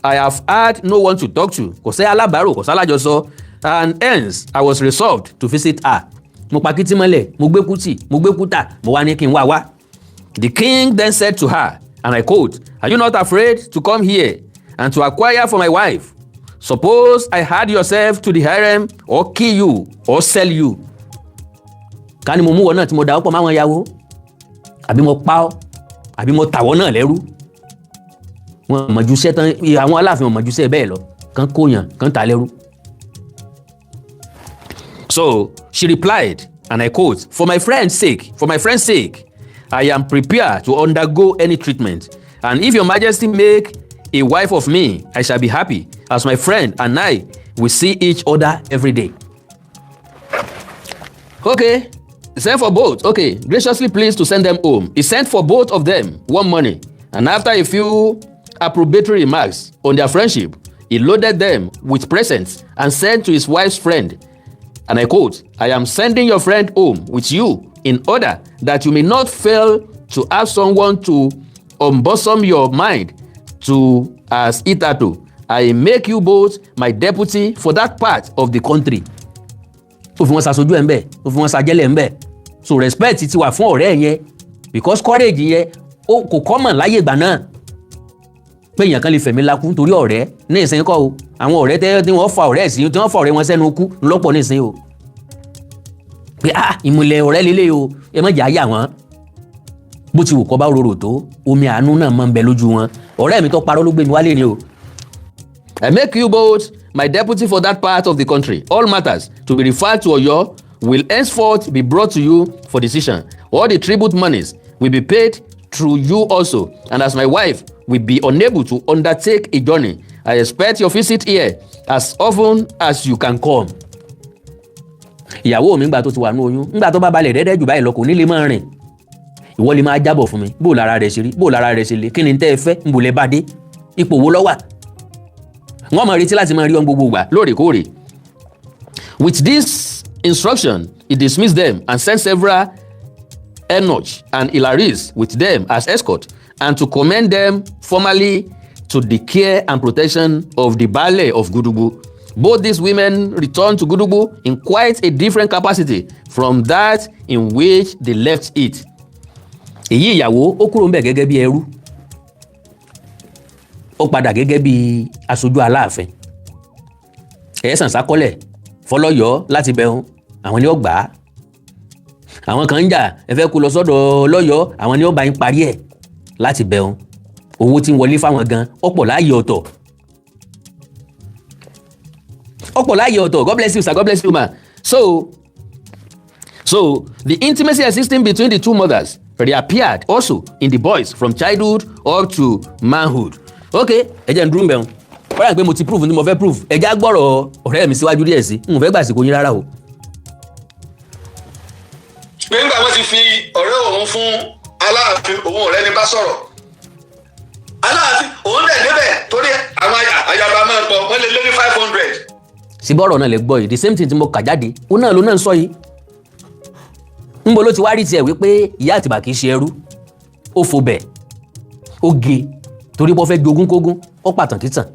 I have had no one to talk to." Kò sẹ́ alábàárò, kò sálájọsọ, and hence I was resolved to visit her. Mo pa kítí mọ́lẹ̀, mo gbé kútì, mo gbé kútà, mo wá ní kí n wá wá. The king then said to her, and I quote, "Are you not afraid to come here and to acquire for my wife? Suppose I had yourself to the harem or kill you or sell you." Ká ní mo mú wọn náà tí mo dà ọ́ pọ̀ máwọn ìyàwó, àbí mo pa ọ́, àbí mo tàwọ́ náà lẹ́rú. Wọn mọ̀júṣẹ́ tán, àwọn aláàfin wọn mọ̀júṣẹ́ bẹ́ẹ̀ lọ, kán kóyàn, kán tà lẹ́rú. So she replied, and I quote, "For my friend's sake, for my friend's sake, I am prepared to undergo any treatment. And if your majesty make a wife of me, I shall be happy, as my friend and I will see each other every day." Okay, send for both. Okay, graciously pleased to send them home. He sent for both of them one morning, and after a few approbatory remarks on their friendship, he loaded them with presents and said to his wife's friend, and I quote, "I am sending your friend home with you in order that you may not fail to have someone to unbosom your mind to as hitherto. I make you both my deputy for that part of the country." Ó fi wọn ṣaṣojú ẹ̀ ń bẹ̀, ó fi wọn ṣàjẹ́lẹ̀ ń bẹ̀. So respect ti wà fún ọ̀rẹ́ yẹn because courage yẹn, ó kò common láyé ìgbà náà pé èèyàn kan lè fẹ̀mí lakú nítorí ọ̀rẹ́. Ní ìsìn kọ́ o, àwọn ọ̀rẹ́ tẹ́ tí wọ́n fa ọ̀rẹ́ sí, tí wọ́n fa ọ̀rẹ́ wọn sẹ́nu kú lọ́pọ̀ ní ìsìn o, pé ah, ìmùlẹ̀ ọ̀rẹ́ lélẹ̀ o, ẹ má jẹ́ àyà wọn. Bó ti wù kọ́ bá rorò tó, omi àánú náà máa ń bẹ lójú wọn. Ọ̀rẹ́ mi tó parọ́ ló gbé mi wálé ni o. "I make you both my deputy for that part of the country. All matters to be referred to Oyo will henceforth be brought to you for decision. All the tribute monies will be paid through you also. And as my wife will be unable to undertake a journey, I expect your visit here as often as you can come." Ìyàwó mi, ńgbà tó ti wà ní oyún, ńgbà tó bá balẹ̀ dẹ́dẹ́ jù báyìí lọ, kò ní lè máa rìn. Ìwọ lè máa jábọ̀ fún mi bó lára rẹ̀ ṣe rí, bó lára rẹ̀ ṣe le, kí ni tẹ́ ẹ fẹ́, ń bò lẹ́ bá dé, ipò wo ló wà. Wọ́n máa retí láti máa rí wọn gbogbo ìgbà lóòrèkóòrè. With this instruction, he dismissed them and sent several Enoch and Ilaris with them as escort and to commend them formally to the care and protection of the Baale of Gudubu. Both these women returned to Gudubu in quite a different capacity from that in which they left it. Èyí ìyàwó, ó kúrò ńbẹ̀ gẹ́gẹ́ bí ẹrú, ó padà gẹ́gẹ́ bí aṣojú Aláàfin. Ẹ̀ẹ́sàn sákọ́lẹ̀ fọlọ́yọ̀ láti bẹ̀rùn, àwọn ni ó gbà á. Àwọn kan ń jà, ẹ fẹ́ kó lọ sọ́dọ̀ lọ́yọ̀ọ́, àwọn ni ó bá yín parí ẹ̀ láti bẹ̀rùn. Owó tí ń wọlé fáwọn gan ọ̀pọ̀ láàyè ọ̀tọ̀, ọ̀pọ̀ láàyè ọ̀tọ̀. God bless you, sir. God bless you, ma. So the intimacy existing between the two mothers reappeared also in the boys from childhood up to manhood. Ok, ẹ jẹ́ n dúró mbẹ̀rún. Wọ́n rà pé mo ti prove ní mo fẹ́ prove. Ẹ já gbọ́rọ̀ ọ̀rẹ́ mi síwájú díẹ̀ sí n ò fẹ́ gbàsìkò yín rárá o. Nígbà wọ́n ti fi ọ̀rẹ́ òun fún Aláàfin, òun ọ̀rẹ́ ni bá sọ̀rọ̀ Aláàfin, òun dẹ̀ débẹ̀ torí àwọn ayaba máa ń pọ̀, wọ́n lè lé ní 500. Síbí ọ̀rọ̀ náà lè gbọ́ yìí? The same thing tí mo kà jáde, ó náà ló náà ń sọ yìí. Ńbo ló ti wá rí tiẹ̀ wípé ìyá Àtìbà kì í ṣe ẹrú? Ó fò bẹ̀, ó ge torí pé ó fẹ́ jogún kógún, ó pàtàn kìtàn,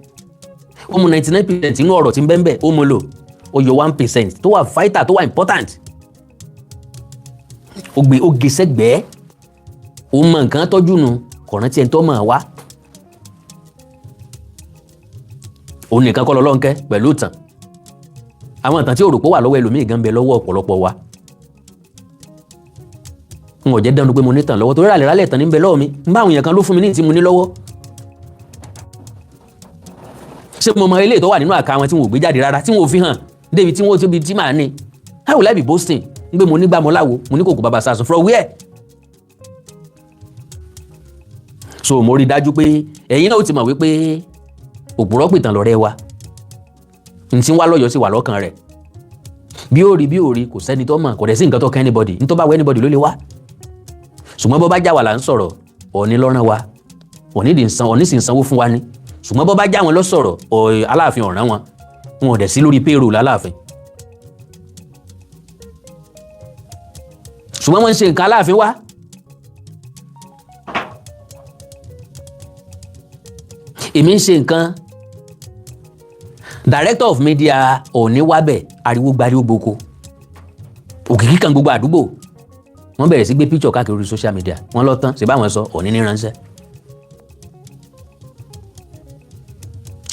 ó mú 99% nínú ọ̀rọ̀ tí ń bẹ́ẹ̀ bẹ́ẹ̀, ó mú lò, ó yọ 1% tó wà vital, tó wà important, ó gbé, ó ge sẹ́gbẹ̀ẹ́. Ó mọ nǹkan tọ́jú nu, kò rántí ẹni tó mọ̀ wá. Òun nìkan kọ́ lọ́lọ́nkẹ́ pẹ̀lú ìtàn. Àwọn ìtàn tí ò rò pé wà lọ́wọ́ ẹlòmíì gan bẹ lọ́wọ́ ọ̀pọ̀lọpọ̀ wa. N ò jẹ́ dánu pé mo ní tàn lọ́wọ́ torí ràlẹ̀ rálẹ̀ tàn ní bẹ lọ́wọ́ mi. N bá àwọn èèyàn kan ló fún mi ní tí mo ní lọ́wọ́. Ṣé mo mọ eléyìí tó wà nínú àká wọn tí wọn ò gbé jáde rárá, tí wọn ò fi hàn débi tí wọn ò tóbi tí màá ní? How will I be boasting n gbé mo nígbà mo láwo, mo ní kòkò bàbá sàsùn? From where? So mo rí i dájú pé ẹ̀yin náà ó ti mọ̀ wípé òpùrọ́ pìtàn lọ́rẹ́ wa. N tí ń wá lọ́yọ̀ọ́ sì wà lọ́kàn rẹ̀. Bí ó rí, bí ó rí, kò sẹ́ni tó mọ̀, kò dẹ̀ sí nǹkan tó kẹ́ anybody. Ní tó bá wọ anybody ló lè wá. Ṣùgbọ́n bó bá já wa là ń sọ̀rọ̀, Ọ̀ọ̀ni lọ́rán wa, Ọ̀ọ̀ni sì ń sanwó fún wa ni. Ṣùgbọ́n bó bá já wọn lọ sọ̀rọ̀, Aláàfin ọ̀ràn wọn, wọn ò dẹ̀ sí lórí payroll Aláàfin. Ṣùgbọ́n wọ́n ń ṣe nǹkan Aláàfin wá. Èmi ń ṣe nǹkan, director of media Ọ̀ọ̀ni wábẹ̀, ariwo gbariwo gboko, òkìkí kan gbogbo àdúgbò. Wọ́n bẹ̀rẹ̀ sí gbé picture káàkiri orí social media. Wọ́n lọ tán ṣe báwọn sọ Ọ̀ọ̀ni ní ránṣẹ́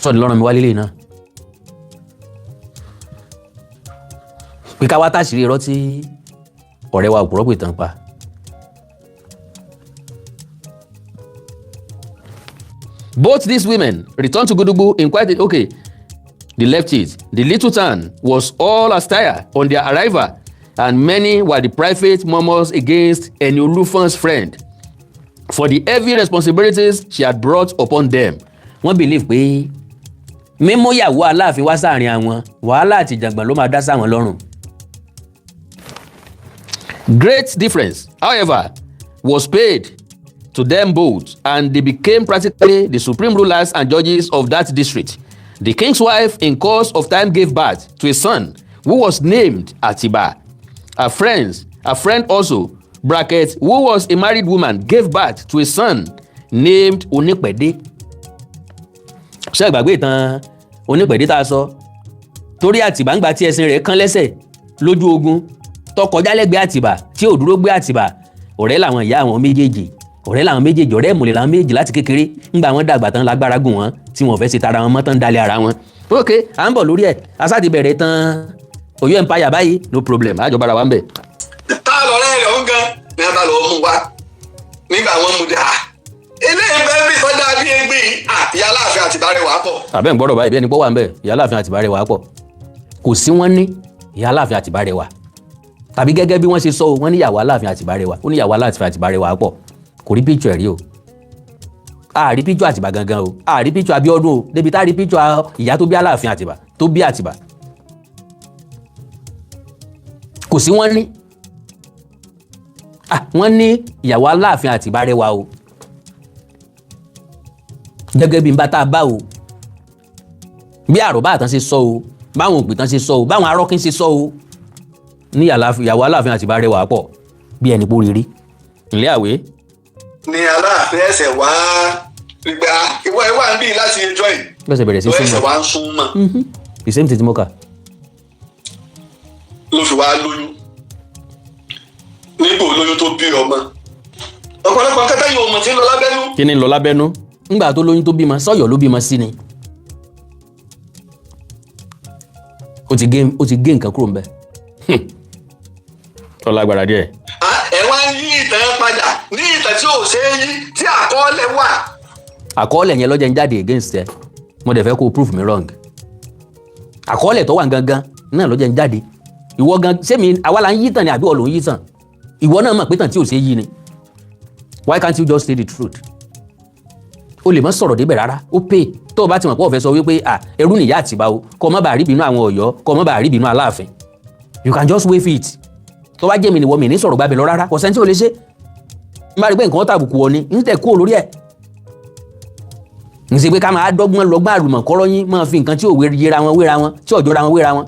sọ́ọ̀ni lọ́rùn mi wálé lè náà pé ká wá táṣìírí irọ́ tí ọ̀rẹ́ wa òpùrọ́ pè tán pa. Both these women returned to Gudugu in quite a, okay, they left it. The little town was all astir on their arrival, and many were the private murmurs against Eniolufon's friend for the heavy responsibilities she had brought upon them. Wọ́n believe pé mímú ìyàwó Aláàfin wá sáàrin àwọn, wàhálà àti ìjàngbọ̀n ló máa dá sáwọn lọ́rùn. Great deference, however, was paid to them both, and they became practically the supreme rulers and judges of that district. The king's wife, in course of time, gave birth to a son who was named Atiba. A friend also, bracket, who was a married woman, gave birth to a son named Onípẹ̀dé. Ṣé ìgbàgbé ìtàn Onípẹ̀dé tá a sọ? Torí Àtìbà ń gba tí ẹṣin rẹ̀ kán lẹ́sẹ̀ lójú ogun tó kọjá lẹ́gbẹ̀ẹ́ Àtìbà tí ò dúró gbé Àtìbà. Ọ̀rẹ́ làwọn ìyá àwọn méjèèjì, ọ̀rẹ́ làwọn méjèèjì, ọ̀rẹ́ ìmùlẹ̀ làwọn méjèèjì láti kékeré. Ńgbà wọn dàgbà tán, lágbára gùn wọn tí wọn fẹ́ ṣe tara wọn mọ́ tán, dalẹ̀ ara wọn. Ok, à ń bọ̀ lórí ẹ̀. Asá ti bẹ̀rẹ̀ tán Ọ̀yọ́ empire báyìí, no problem, àjọba ara wa ń bẹ̀. Tá a lọ rẹ́ rẹ̀ ń gan ní a bá lọ mú wa. Nígbà wọn mú dé, ah, eléyìí bẹ́ẹ̀ bí sọ́jà bí egbin, ah, ìyá Aláàfin Àtìbá rẹwà pọ̀. Àbẹ́ ń gbọ́dọ̀ báyìí, bí ẹni pọ́ wà ń bẹ̀. Ìyá Aláàfin Àtìbá rẹwà pọ̀, kò sí. Wọ́n ní ìyá Aláàfin Àtìbá rẹwà, tàbí gẹ́gẹ́ bí wọ́n ṣe sọ o, wọ́n ní ìyàwó Aláàfin Àtìbá rẹwà. Ó ní ìyàwó Aláàfin Àtìbá rẹwà pọ̀. Kò rí picture ẹ̀ rí o. A rí picture Àtìbá gangan o, a rí picture Abíọ́dún o, débi tá a rí picture ìyá tó bí Aláàfin Àtìbá, tó bí Àtìbá. Kò sí. Wọ́n ní, ah, wọ́n ní ìyàwó Aláàfin Àtìbá rẹwà o, gẹ́gẹ́ bí n bá tá a bá o, bí àròbá àtàn ṣe sọ o, báwọn òpìtàn ṣe sọ o, báwọn arọ́kín ṣe sọ o, ní ìyàwó Aláàfin Àtìbá rẹwà pọ̀ bí ẹni pó rírí ilé àwé. Ní Aláàfin ẹsẹ̀ wá gbígbà ìwọ ẹ wà ń bí láti ẹjọ́ yìí. Bẹ́sẹ̀ bẹ̀rẹ̀ sí ló ẹsẹ̀ súnmọ́. wá ń sún mọ́. The same thing tí mo kà. Ló fi wá lóyún. Nígbò lóyún tó bí ọmọ, ọ̀pọ̀lọpọ̀ kẹta yóò mọ̀ tí ń lọ lábẹ́nú. Kí ni ń lọ lábẹ́nú ńgbà tó lóyún tó bímọ? Sọ́yọ́ ló bímọ sí ni. Ó ti gé nǹkan kúrò ńbẹ̀ tó lágbára díẹ̀. Ẹ wá ń yí ìtàn padà ní ìtàn tí ò ṣeé yí, tí àkọọ́lẹ̀ wà. Àkọọ́lẹ̀ yẹn lọ́jọ́ ń jáde against ẹ. Mo dẹ̀ fẹ́ kó o prove me wrong. Àkọọ́lẹ̀ tó wà gangan náà lọ́jọ́ ń jáde. Ìwọ gan, sẹ́mi àwa la ń yí tàn ni, àbí ìwọ ló ń yí tàn? Ìwọ náà mọ̀ pé tàn tí ò ṣe é yí ni. Why can't you just say the truth? O lè má sọ̀rọ̀ débẹ̀ rárá. Ó pè tó o bá ti mọ̀ pé o fẹ́ sọ wípé à ẹrú nìyá Àtìbá o, kọ́ ọ má bàa rí ìbínú àwọn Ọ̀yọ́, kọ́ ọ má bàa rí ìbínú Aláàfin, you can just wave it. Tó bá jẹ́ mi nìwọ, mi ní sọ̀rọ̀ gbàbẹ̀ lọ rárá. Kò sẹ́ni tí ò lè ṣe. N bá rí pé nǹkan tàbùkù wọ ni n tẹ̀ kúrò lórí ẹ̀. N ṣe pé ká máa dọ́gbọ́n lọ́gbọ́n àlùmọ̀kọ́rọ́ yín, máa fi nǹkan tí ò yẹra wọn wéra wọn, tí ò jọra wọn wéra wọn.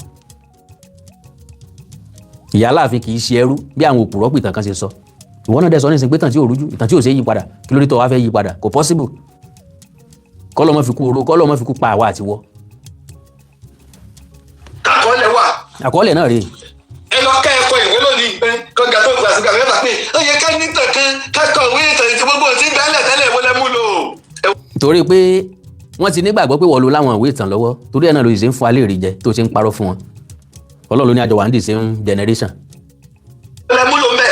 Ìyá Aláàfin kì í ṣe ẹrú bí àwọn òpùrọ́ pìtàn kan ṣe sọ. Ìwọ náà dẹ̀ sọ nísìnyí pé tàn tí ò rújú, ìtàn tí ò ṣe é yí padà. Kí ló dé tó wá fẹ́ yí padà? Kò possible. Kọ́lọ́ mọ́ fi kú oró, kọ́lọ́ mọ́ fi kú pa àwa àtiwọ́. Àkọọ́lẹ̀ wà. Àkọọ́lẹ̀ náà rèé. Ẹ lọ ká ẹ̀kọ́ ìwé lónìí pé kọ́ńgà tó gbà sígbà mẹ́fà pé ó yẹ ká nítàn kan kákọ̀ ìwé ìtàn tí gbogbo ti ń dálẹ̀ tẹ́lẹ̀ wọlé mú lò. Torí pé wọ́n ti nígbàgbọ́ pé wọ́n lo láwọn ìwé ìtàn lọ́wọ́, torí ẹ̀ náà ló ṣe ń fún alẹ́ rí jẹ tó ṣe ń parọ́ fún wọn. Ọlọ́run ló ní àjọ wà ní the same generation. Wọlé mú lò mbẹ́.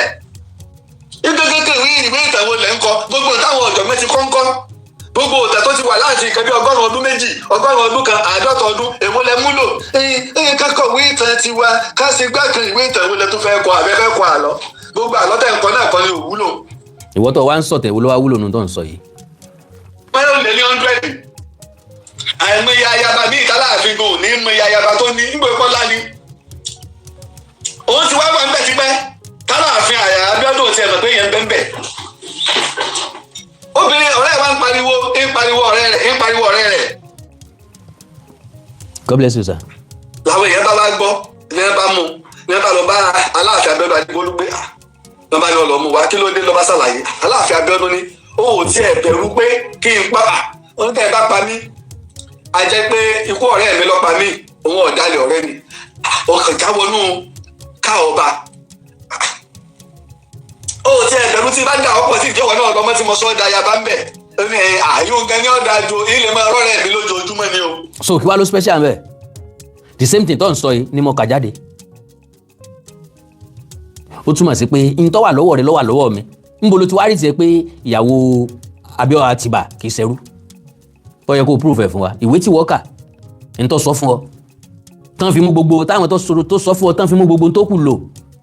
Ìgbẹ́gẹ́gẹ́ ìwé ìtàn wo lẹ́ ń kọ? Gbogbo táwọn ọ̀jọ̀gbọ́n ti kọ́ńkọ́, gbogbo òtẹ̀ tó ti wà láti nǹkan bí 102 ọdún, 100 ọdún kan, 50 ọdún, èwo lẹ mú lò? Ẹyìn kákọ̀ ìwé ìtàn tiwa ká ṣe gbá kan. Ìwé ìtàn wo lẹ tó fẹ́ kọ? Àbẹ́ fẹ́ kọ àlọ́? Gbogbo àlọ́ tẹ̀ ń kọ náà kọ́ ni òwúlò. Ìwọ tó wá ń sọ̀tẹ̀, wo ló wá wúlò nù tó ń sọ yìí? Wọ́n yóò lé ní 100. Àìmọye ayaba ní ìtàláàfin gan ò ní mọ iye ayaba tó ní nígbà ìkọ́ ní. Òun ti wá wà ń bẹ̀ tipẹ́ tálàáfin àyà Abíọ́dún ti ẹ̀ mọ̀ pé yẹn ń bẹ́ ń bẹ̀. Obìnrin ọ̀rẹ́ ẹ̀ wá ń pariwo, ń pariwo ọ̀rẹ́ rẹ̀, ń pariwo ọ̀rẹ́ rẹ̀. God bless you, sir. Làwọn èèyàn bá wá gbọ́ ní ẹ bá mú ní ẹ bá lọ bá Aláàfin Abíọ́dún Adébólú pé, ah, lọ́ bá ní ọlọ́mú wa, kí ló dé? Lọ́ bá ṣàlàyé. Aláàfin Abíọ́dún ní ó ò tiẹ̀ bẹ̀rù pé kí n pa ó ní tẹ́ ẹ bá pa mí, a jẹ́ pé ikú ọ̀rẹ́ mi ló pa mí, òun ọ̀dàlẹ̀ ọ̀rẹ́ mi. Ọkàn jáwọnú ká ọba ó tiẹ̀ bẹ̀rù tí bá dà ọ̀pọ̀ sí ìjọba náà lọ́mọ tí mo sọ ọ́ da yaba ń bẹ̀. Ó ní àyò nǹkan ní ọ̀dà ju ilé máa rọ́rẹ́ mi lójoojúmọ́ ni o. So kí wá ló special mbẹ? The same thing tó ń sọ yìí ni mo kà jáde. Ó túmọ̀ sí pé n tó wà lọ́wọ́ rẹ ló wà lọ́wọ́ mi. Nbo ló ti wá rí tiẹ̀ pé ìyàwó Abíọ́lá Àtìbà kì í ṣẹrú? Ó yẹ kó o prove ẹ̀ fún wa. Ìwé tí wọ́n kà, n tó sọ fún ọ tán fi mú gbogbo táwọn tó sọ̀rọ̀ tó sọ fún ọ tán fi mú gbogbo tó kù lò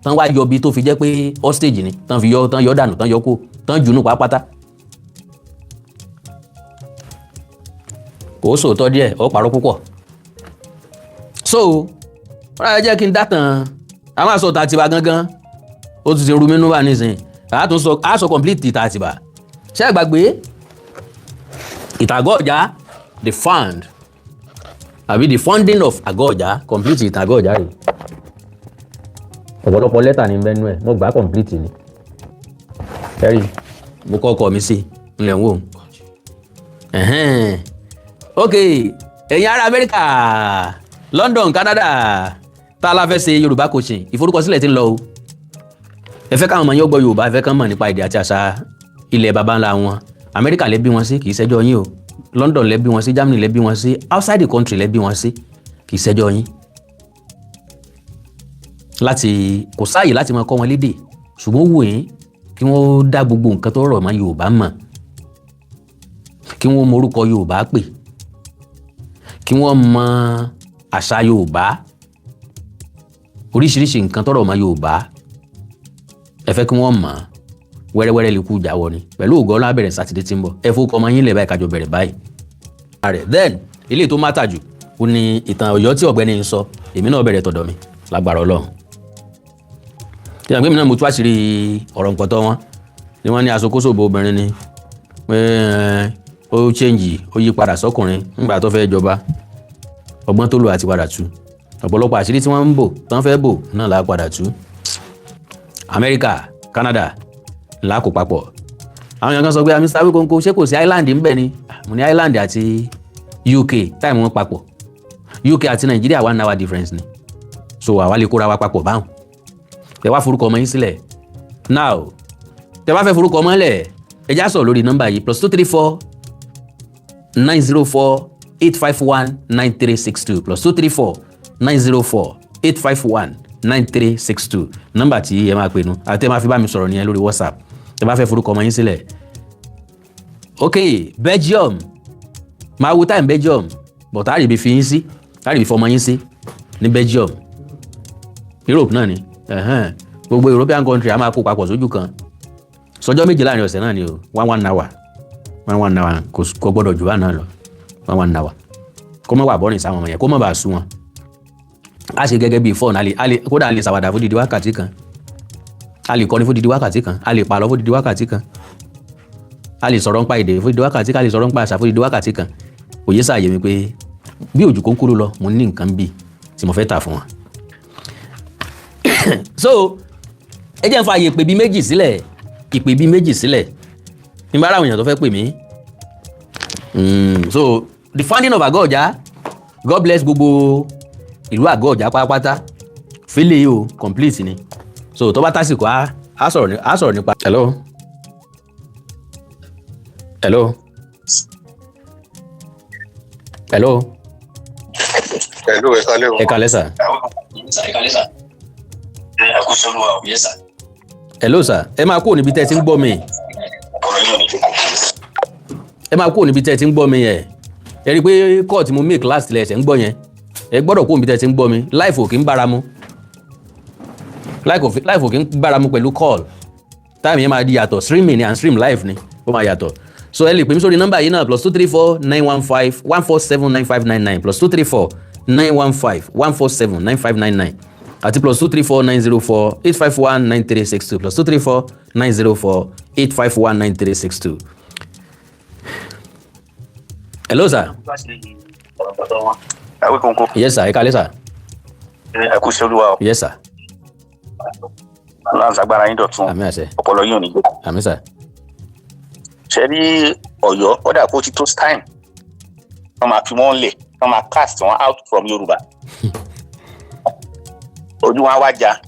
tán, wá yọ bí tó fi jẹ́ pé hostage ni, tán fi yọ, tán yọ dànù, tán yọ kó, tán jù nù pátápátá. Kò sòótọ́ díẹ̀, ó parọ́ púpọ̀. So wọ́n á jẹ́ kí n dátàn àwọn àsọ̀tà Àtìbà gangan. Ó tún ti rú mi nú bá nísìnyí. A tún sọ, a sọ complete ìtàn Àtìbà. Ṣé ẹ gbàgbé ìtàn Àgọ́ Ọ̀já, the fund àbí the funding of Àgọ́ Ọ̀já? Complete ìtàn Àgọ́ Ọ̀já rèé. Ọ̀pọ̀lọpọ̀ lẹ́tà ní bẹ́ẹ̀ nú ẹ̀, mo gbà á complete ni. Ẹ̀rí mo kọ́ ọkọ mi sí ńlẹ̀ ń wò. Ok, ẹ̀yin ará Amẹ́ríkà, London, Canada, tá a la fẹ́ ṣe Yorùbá coaching, ìforúkọsílẹ̀ ti ń lọ o. Ẹ fẹ́ káwọn ọmọ yín ó gbọ́ Yorùbá, ẹ fẹ́ kán mọ̀ nípa èdè àti àṣà ilẹ̀ baba ńlá wọn. Amẹ́ríkà lẹ bí wọn sí, kì í ṣẹjọ́ yín o. London lẹ bí wọn sí, Germany lẹ bí wọn sí, outside the country lẹ bí wọn sí, kì í ṣẹjọ́ yín. Láti kò sáàyè láti máa kọ́ wọn lédè, ṣùgbọ́n ó wù yín kí wọ́n dá gbogbo nǹkan tó rọ̀ mọ́ Yorùbá mọ̀, kí wọ́n mọ orúkọ Yorùbá pè, kí wọ́n mọ àṣà Yorùbá, oríṣiríṣi nǹkan tó rọ̀ mọ́ Yorùbá, ẹ fẹ́ kí wọ́n mọ̀. Wẹ́rẹ́wẹ́rẹ́ lè kú jáwọ́ ni. Pẹ̀lú ògo Ọlọ́run, á bẹ̀rẹ̀ Sátidé tí ń bọ̀. Ẹ fowó ọmọ yín lẹ̀ báyìí, kájọ bẹ̀rẹ̀ báyìí. Then ilé tó matter jù ó ní ìtàn Ọ̀yọ́ tí ọ̀gbẹ́ni ń sọ. Èmi náà bẹ̀rẹ̀ tọ̀dọ̀ mi lágbára Ọlọ́run. Tí àgbẹ̀ mi náà mo tú àṣírí ọ̀rọ̀ nǹkan wọn ni wọ́n ní aṣokóṣòbó obìnrin ni pé ó change, ó yí padà sọ́kùnrin nígbà tó fẹ́ jọba. Ọgbọ́n tó lò àti padà tú ọ̀pọ̀lọpọ̀ àṣírí tí wọ́n ń bò tán fẹ́ bò náà là á padà tú. Amẹ́ríkà, Canada là á kó papọ̀. Àwọn èèyàn kan sọ pé, "Mr. Awikonko, ṣé kò sí Ireland ń bẹ̀ ni?" Mo ní Ireland àti UK, time wọn papọ̀. UK àti Nàìjíríà, 1 hour difference ni, so àwa lè kóra wa papọ̀ báwọn. Ẹ wá forúkọ ọmọ yín sílẹ̀ now. Tẹ bá fẹ́ forúkọ ọmọ lẹ̀, ẹ já sọ̀rọ̀ lórí nọ́mbà yìí: +234 904 851 9362, +234 904 851 9362. Nọ́mbà tí ẹ máa pè nu àti ẹ máa fi bá mi sọ̀rọ̀ nìyẹn lórí WhatsApp tẹ bá fẹ́ forúkọ ọmọ yín sílẹ̀. Ok, Belgium, máa wo time Belgium, but á rí ibi fi yín sí, á rí ibi fọmọ yín sí ní Belgium. Europe náà ni. Gbogbo European country, a máa kó papọ̀ sójú kan. Sọjọ́ 2 láàrin ọ̀sẹ̀ náà ni o. One one hour, one one hour, kò gbọ́dọ̀ jù bá náà lọ. One one hour, kó má wà boring sáwọn ọmọ yẹn, kó má bàa sú wọn. A ṣe gẹ́gẹ́ bíi fọ́ọ̀nù, a lè kódà a lè ṣàwàdà fún dídí wákàtí kan, a lè kọrin fún dídí wákàtí kan, a lè pàlọ́ fún dídí wákàtí kan, a lè sọ̀rọ̀ nípa èdè fún dídí wákàtí kan, a lè sọ̀rọ̀ nípa àṣà fún dídí wákàtí kan. Òye sàyè mi pé bí òjò kónkóró lọ, mo ní nǹkan bíi tí mo fẹ́ tà fún wọn. So ẹ jẹ́ n fa àyè ìpè bíi méjì sílẹ̀, ìpè bíi méjì sílẹ̀ nígbà ara àwọn èèyàn tó fẹ́ pè mí. So the founding of Àgọ́ Ọ̀já, God bless gbogbo ìlú Àgọ́ Ọ̀já pátápátá. Fílẹ̀ o complete ni. So tó bá tásìkò, á sọ̀rọ̀ nípa. Hello, hello, hello. Hello, ẹ kálẹ́ o. Ẹ kálẹ́ sà. Ẹ kú sọ́nù wa, yes sir. Hello sà, ẹ máa kúrò níbi tẹ́ ẹ ti ń gbọ́ mi. Ọ̀rọ̀ yóò ní. Ẹ máa kúrò níbi tẹ́ ẹ ti ń gbọ́ mi yẹn. Ẹ rí i pé call tí mo make last lẹ̀ ṣẹ̀ ń gbọ́ yẹn. Ẹ gbọ́dọ̀ kúrò níbi tẹ́ ẹ ti ń gbọ́ mi. Live ò kí ń bára mu, live ò kí ń bára mu pẹ̀lú call. Time yẹn máa di yàtọ̀. Streaming ni and stream live ni, ó máa yàtọ̀. So ẹ lè pè mí sórí nọ́mbà yìí náà: +234 915 147 9599, +234 915 147 9599, àti +234 904 851 9362, +234 904 851 9362. Hello sir. Awikonko. Yes sir, ẹ kálẹ́ sir. Ẹ kú sọ́nù wa o. Yes sir. Ọlọ́run ṣàgbára yín dọ̀tun. Àmín àṣẹ. Ọpọlọ yín ò ní gbé. Àmín sir. Ṣe rí Ọ̀yọ́, ó dà kó ti tó time wọ́n máa fi wọ́n lẹ̀, wọ́n máa cast wọn out from Yorùbá. Ojú wọn á wá já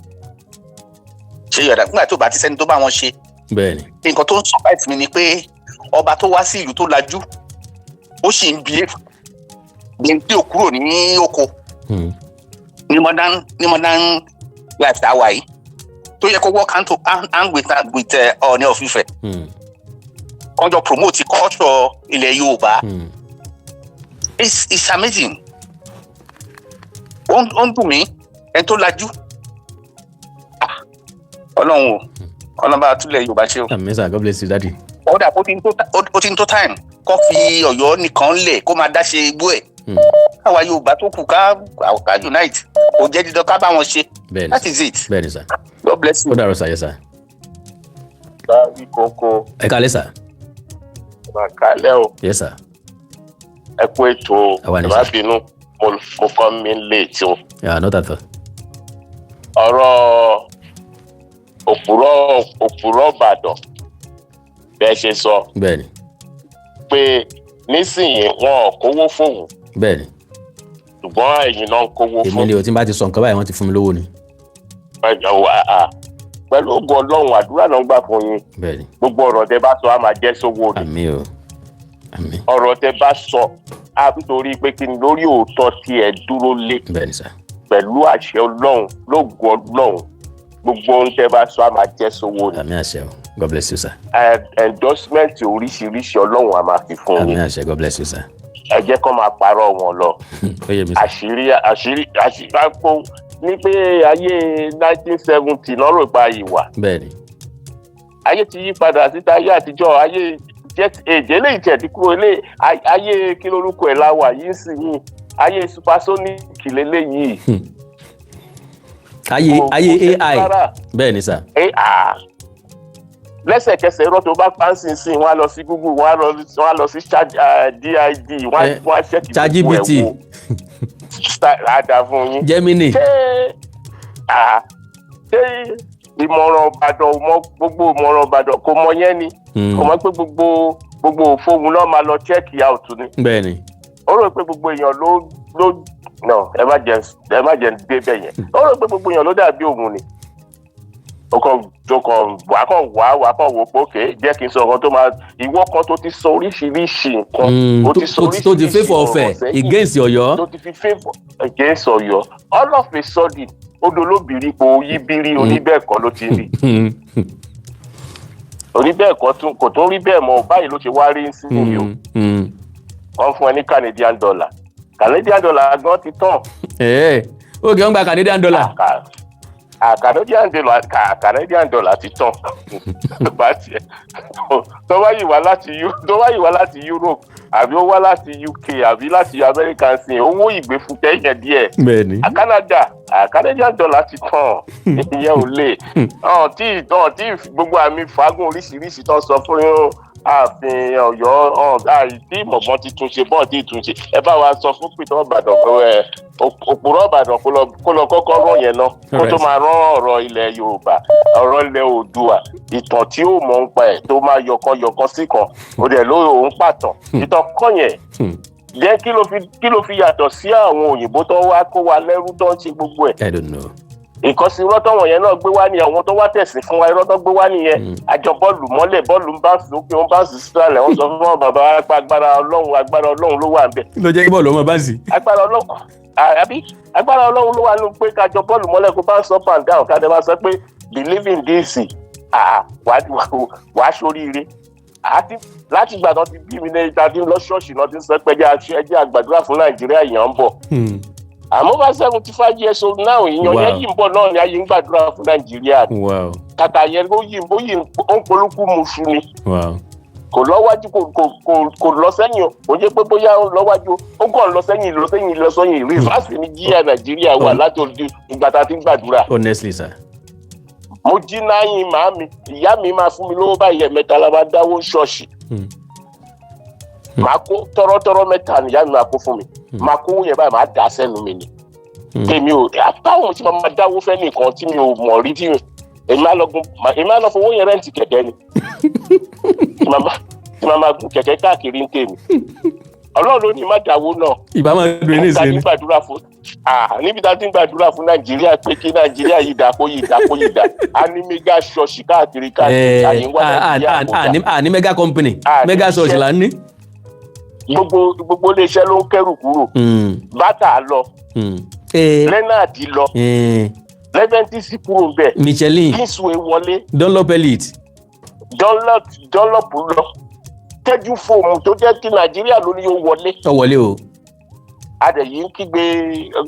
ṣe yọ̀dà nígbà tó bá ti sẹ́ni tó bá wọn ṣe. Bẹ́ẹ̀ni. Nǹkan tó ń surprise mi ni pé ọba tó wá sí ìlú tó lajú, ó sì ń behave bí ẹni tí ò kúrò ní oko ní modern life tá a wà yìí, tó yẹ kó work hand to hand with Ọọ̀ni of Ifẹ̀, kó jọ promote culture ilẹ̀ Yorùbá. It's amazing. Ó ń dùn mí, ẹni tó lajú. Ah, Ọlọ́run o, Ọlọ́run bá túlẹ̀ Yorùbá ṣe o. Àmín sir, God bless you, daddy. Ó dà ó ti ń tó time kó fi Ọ̀yọ́ nìkan lẹ̀, kó máa dá ṣe igbó ẹ̀. Káwa Yorùbá tó kù ká unite, kò jẹ́ dídán ká bá wọn ṣe. Bẹ́ẹ̀ni. That is it. Bẹ́ẹ̀ni sir. God bless you. Ó dàrọ sir. Yes, sir. Báwí kókó. Ẹ káalẹ́, sir. Màkálẹ́ o. Yes, sir. Ẹ kú ètò o. Àwa ni, Ẹ má sir. bínú, mo kọ́ mi late o. Yeah, not at all. Ọ̀rọ̀ òpùrọ̀ Ìbàdàn bẹ́ẹ̀ ṣe sọ pé nísìnyí wọn ò kówó fóun, ṣùgbọ́n ẹ̀yin náà ń kówó Èmi fún. ni o. Tí n bá ti sọ nǹkan báyìí, wọ́n ti fún mi lówó ni. Pẹ̀lú ògo Ọlọ́run, àdúrà náà ń gbà fún yín. Gbogbo ọ̀rọ̀ tẹ bá sọ á máa jẹ́ sówó ni. Àmín o, àmín. Ọ̀rọ̀ tẹ bá sọ á, nítorí pé kí ni, lórí òótọ́ tí ẹ dúró lé, Bẹ́ẹ̀ni, sir. pẹ̀lú àṣẹ Ọlọ́run, lógo Ọlọ́run, gbogbo ohun tẹ bá sọ á máa jẹ́ sówó ni. Àmín àṣẹ o. God bless you, sir. Endorsement oríṣiríṣi, Ọlọ́run á máa fi fún Àmín yín. àṣẹ. God bless you, sir. Ẹ jẹ́ kó máa parọ́ wọn lọ. Ó yé mi, sir. Àṣírí àpò ní pé ayé 1970 lọ́rọ̀ ìpa ìwà. Ayé ti yí padà síta. Ayé àtijọ́, ayé jet age eléyìí tiẹ̀ ti kúrò. Ilé ayé kí lórúkọ ẹ̀ la wà yìí sì yìí, ayé supersonic lélẹ́yìí. Ayé ayé Kò ṣẹ́jú AI. rárá. Bẹ́ẹ̀ni, sir. Ẹ à lẹ́sẹ̀kẹsẹ̀, irọ́ tó bá pa ń sìn sìn, wọ́n á lọ sí Google, wọ́n á lọ sí chat DID, wọ́n á wọ́n á check gbogbo ẹ̀ ChatGPT. wò. Á dà fún yín. Gemini. Ṣé ìmọ̀ràn Ìbàdàn ò mọ gbogbo ìmọ̀ràn Ìbàdàn kò mọ yẹn ni? Kò mọ̀ pé gbogbo òfóun náà máa lọ check out ni. Ó rò pé gbogbo èèyàn ló no, ẹ má jẹ́ débẹ̀ yẹn. Ó rò pé gbogbo èèyàn ló dàbí òun ni. Ó kàn tó kàn wà kàn wá wà kàn wò pé òkè, jẹ́ kí n sọ nǹkan tó máa ìwọ kan tó ti sọ oríṣiríṣi nǹkan. Ó ti sọ Tó ti oríṣiríṣi favour ọ̀rọ̀ Ọ̀fẹ́ sẹ́yìn. against Ọ̀yọ́. Tó ti fi favour against Ọ̀yọ́, all of a sudden ó dolóbìrí po yíbírí oníbẹ̀ẹ̀kọ́ ló ti rí oníbẹ̀ẹ̀kọ́ tún kò tún rí bẹ́ẹ̀ mọ́. Báyìí ló ṣe wá rí sí yìí o. Wọ́n fún ẹ ní Canadian dollar. Canadian dollar gan ti tán. Ẹ̀ẹ́, ó kì í wọ́n gba Canadian dollar. Canadian dollar ti tán. Bá tiẹ̀ tó bá yìí wá láti Europe, àbí ó wá láti UK, àbí láti America sí, owó ìgbéfúkẹ́ yẹn díẹ̀. Canada, Canadian dollar ti tán, ìyẹn ò lè ọ̀n tí ọ̀n tí gbogbo àmì fagún oríṣiríṣi tó ń sọ fún ààfin Ọ̀yọ́ ọ̀n àìtí ìmọ̀gbọ́n ti túnṣe bọ́ọ̀ tí túnṣe. Ẹ bá wa sọ fún Peter Ìbàdàn pé ẹ òpùrọ̀ Ìbàdàn kó lọ kọ́kọ́ rán yẹn náà kó tó máa rán ọ̀rọ̀ ilẹ̀ Yorùbá, ọ̀rọ̀ ilẹ̀ Oòduà, ìtàn tí ó mọ̀ ń pa ẹ̀ tó máa yọkan yọkan sí kan, ó dẹ̀ ló òun pàtàn ìtàn kọ́ yẹn jẹ́. Kí ló fi yàtọ̀ sí àwọn òyìnbó tó wá kó wa lẹ́rú, tó ń ṣe gbogbo ẹ̀? I don't know. Ìkọ́sí irọ́ tọ́wọ̀n yẹn náà gbé wá ní àwọn tó wá tẹ̀sí fún wa, irọ́ tó gbé wá nìyẹn. Àjọ bọ́ọ̀lù mọ́lẹ̀, bọ́ọ̀lù ń bá sókè, ó ń bá sì sísàlẹ̀. Wọ́n sọ fún wọn bàbá wa pé agbára Ọlọ́run, agbára Ọlọ́run ló wà ń bẹ̀. Kí ló jẹ́ kí bọ́ọ̀lù ọmọ bá sì? Agbára Ọlọ́run, àbí agbára Ọlọ́run ló wà nínú pé kájọ bọ́ọ̀lù mọ́lẹ̀ kó bá up and down, kájọ máa sọ pé believe in this, wàá ṣoríire. Àti láti ìgbà tó ti bí mi ní ìta tí ń lọ ṣọ́ọ̀ṣì náà ti ń sọ pé ẹ jẹ́ àgbàdúrà fún Nàìjíríà, èèyàn ń bọ̀. I'm over 75 years old now. Ìyàn yẹn yìí ń bọ̀ náà ni ayé ń gbàdúrà fún Nàìjíríà. Kàkà yẹn ó yìí ó ń polúkú muṣu ni. Kò lọ́wájú, kò lọ sẹ́yìn o. Kò jẹ́ pé bóyá ó lọ́wájú o, ó kàn lọ sẹ́yìn, lọ sẹ́yìn, lọ sẹ́yìn, reverse ni jíà Nàìjíríà wà láti òdi ìgbà tá a ti ń gbàdúrà. Honestly, sir. Mo jí náyìn màámi, ìyá mi máa fún mi lówó báyìí, ẹ̀mẹ́ta la máa dáwó ṣọ́ọ̀ṣì. Màá kó tọrọtọrọ mẹ́ta nìyá mi máa kó fún mi, máa kó yẹn báyìí, máa dà sẹ́nu mi ni. Tèmi ò báwo tí màá máa dáwó fẹ́ nìkan tí mi ò mọ̀ rí, tí èmi á lọ fowó yẹn rent kẹ̀kẹ́ ni tí màá máa gun kẹ̀kẹ́ káàkiri ń tèmi. Ọlọ́run ló ní má dáwó náà. Ìbá máa dùn ní Níbi tá a ti ìsinmi. ń gbàdúrà fún níbi tá a ti ń gbàdúrà fún Nàìjíríà pé kí Nàìjíríà yìí dá, kó yìí dá, kó yìí dá, a ní mega ṣọ́ọ̀ṣì káàkiri káàkiri, àyè ń wá Nàìjíríà kó dá. Àní mega company. Ah, ní Mega church iṣẹ́. là ń ní. Gbogbo iléeṣẹ́ ló ń kẹ́rù kúrò. Bàtà lọ, Leonard lọ, Leventis kúrò ń bẹ̀, Michelin. Kingsway wọlé. Dunlop Elite. Dunlop lọ, Tẹ́jú Foam tó jẹ́ kí Nàìjíríà ló ní yóò wọlé. Ó wọlé o. Adẹ̀yí ń kígbe.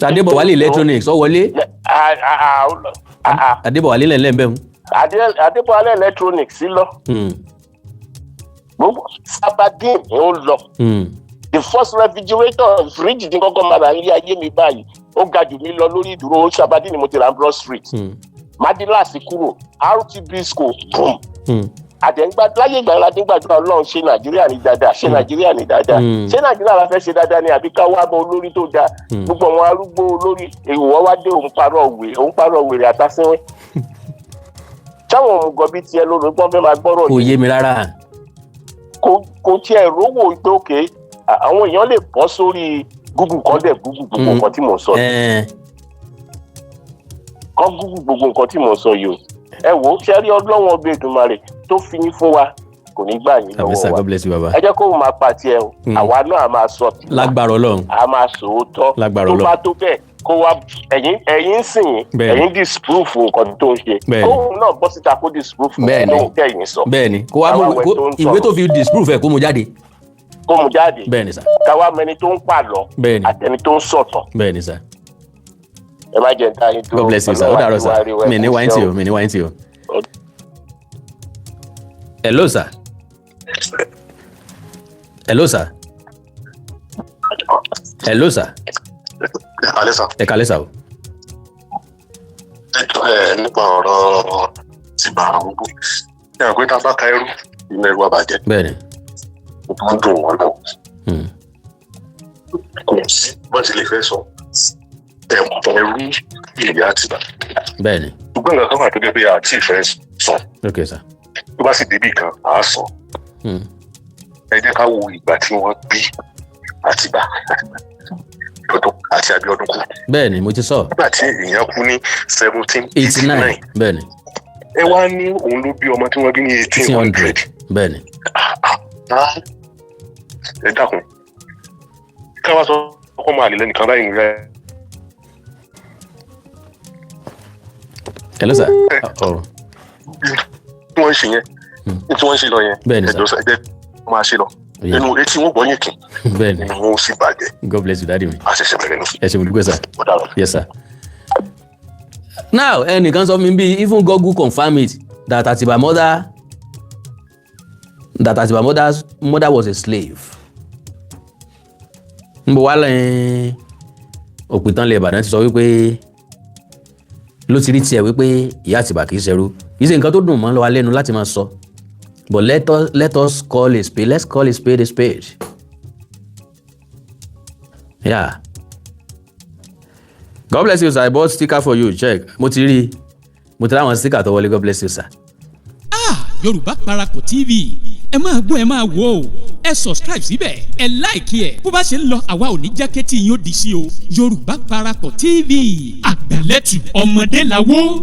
Adébọ̀wálé Electronics ó wọlé. Ah, ah, ah, ó lọ. Ah, ah. Adébọ̀wálé lẹ́lẹ́ ń Adébọ̀wálé Electronics lọ. bẹ̀. Gbogbo Sabadin ó lọ. The first refrigerator, fridge tí kọ́kọ́ máa rà nílé ayé mi báyìí, ó ga jù mí lọ lórí ìdúró, Sabadin ni mo ti rà ní Broad Street. Madilas kúrò, RTB school boom. Àtẹ̀ǹgbà láyé ìgbà ńlá tí ń gbàdúrà, Ọlọ́run, ṣe Nàìjíríà ní dáadáa, ṣe Nàìjíríà ní dáadáa. Ṣé Nàìjíríà la fẹ́ ṣe dáadáa ni, àbí ká wá bọ olórí tó dáa? Gbogbo àwọn arúgbó olórí èèwọ̀ wá dé, òun parọ́ wèrè, òun parọ́ wèrè àtàsínwín. Táwọn òmùgọ̀ bíi tiẹ̀ lórí gbọ́n fẹ́ máa gbọ́rọ̀. Kò yé mi rárá. Kò tiẹ̀ rówó pé òkè àwọn èèyàn lè bọ́ sórí Google kan dẹ̀ Google gbogbo nǹkan tí mò ń sọ yìí. Kán Google gbogbo nǹkan tí mò ń sọ yìí o. Ẹ wò ó, ṣe rí Ọlọ́wọ́n ọbẹ̀ Èdùmàrè tó fi yín fún wa, kò ní gbà yín Àmín sir. lọ́wọ́ wa. God bless you, baba. Ẹ jẹ́ kó o máa pa tiẹ̀ o. Àwa náà a máa sọ tiwa. Lágbára Ọlọ́run. A máa sòótọ́. Lágbára Tó Ọlọ́run. bá tó bẹ́ẹ̀, kó wá ẹ̀yin sìn yín. Ẹ̀yin disproof nǹkan tó ń ṣe. Kóun náà bọ́ síta kó disproof nǹkan tó ń tẹ̀yìn sọ. Bẹ́ẹ̀ni, kó wá mú Káwá wẹ tó ń ìwé sọ̀rọ̀. tó fi disprove ẹ̀, kó mu jáde. Kó mu jáde. Bẹ́ẹ̀ni sir. Káwá mẹni tó ń pàlọ́ àtẹni tó ń sọ̀tàn. Bẹ́ẹ̀ni sir. Ẹ má jẹ́ nta yín dúró. God bless you, sir. Ó dàárọ̀ sir. Mi ní wáyé tí o, mi ní wáyé tí o. Hello sir, hello sir, hello sir. Alẹ́ sà. Ẹ kálẹ́ sir o. Ẹ nípa ọ̀rọ̀ ti bàrà gbogbo ẹ rò pé tá a bá ka ẹrú, inú ẹrú àbàjẹ́. Ó máa ń dùn wọ́n lọ. Kò sí bọ́n ti lè fẹ́ sọ ẹ̀kọ́ ẹrú ìyá Àtìbà. Ṣùgbọ́n nǹkan kan wà tó dé pé àti ìfẹ́ sọ. Ok sir. Tó bá sì débì kan, à á sọ. Ẹ jẹ́ ká wo ìgbà tí wọ́n bí Àtìbà lọ́dún àti Abíọ́dún kú. Bẹ́ẹ̀ni, mo ti sọ. Nígbà tí èèyàn kú ní 17 89. 89. Ẹ wá ní òun ló bí ọmọ tí wọ́n bí ní 1800. Bẹ́ẹ̀ni. Ẹ dákun, ká wá sọ ọkọ máa lè lẹ́nìkan báyìí nìyẹn. Hello sir. Oh. Tí wọ́n ń ṣe yẹn, tí wọ́n ń ṣe lọ yẹn. Bẹ́ẹ̀ni, sir. Ẹjọ́ sọ, ẹ jẹ́ kó máa ṣe lọ. Inú etí wọn gbọ́ yín kì inú wọn ó sì bàjẹ́. God bless you, daddy mi. A ṣẹ̀ṣẹ̀ bẹ̀rẹ̀ ní. Ẹ ṣé, mo dúpẹ́ sir. Ó dàrọ̀. Yes sir. Now, ẹnìkan sọ fún mi bí even Google confirm it that Atiba mother's mother was a slave. N bọ̀ wá lẹ́yìn òpìtàn ilẹ̀ Ìbàdàn ti sọ wípé ló ti rí tiẹ̀ wípé ìyá Àtìbà kì í ṣẹrú. Kì í ṣe nǹkan tó dùn mọ́ wa lẹ́nu láti máa sọ, but let us call a spade, let's call a spade a spade. Yeah. God bless you, sir. I bought sticker for you. Check. Mo ti rí, mo ti rí àwọn sticker tó wọlé. God bless you, sir. Ah, Yorùbá Parapọ̀ TV, ẹ máa gbọ́, ẹ máa wò ó. Ẹ subscribe síbẹ̀, ẹ like ẹ̀. Bó bá ṣe ń lọ, àwa ò ní jẹ́ kétí yín ó di sí o. Yorùbá Parapọ̀ TV, àgbàlẹ́tù ọmọdé làwọ̀.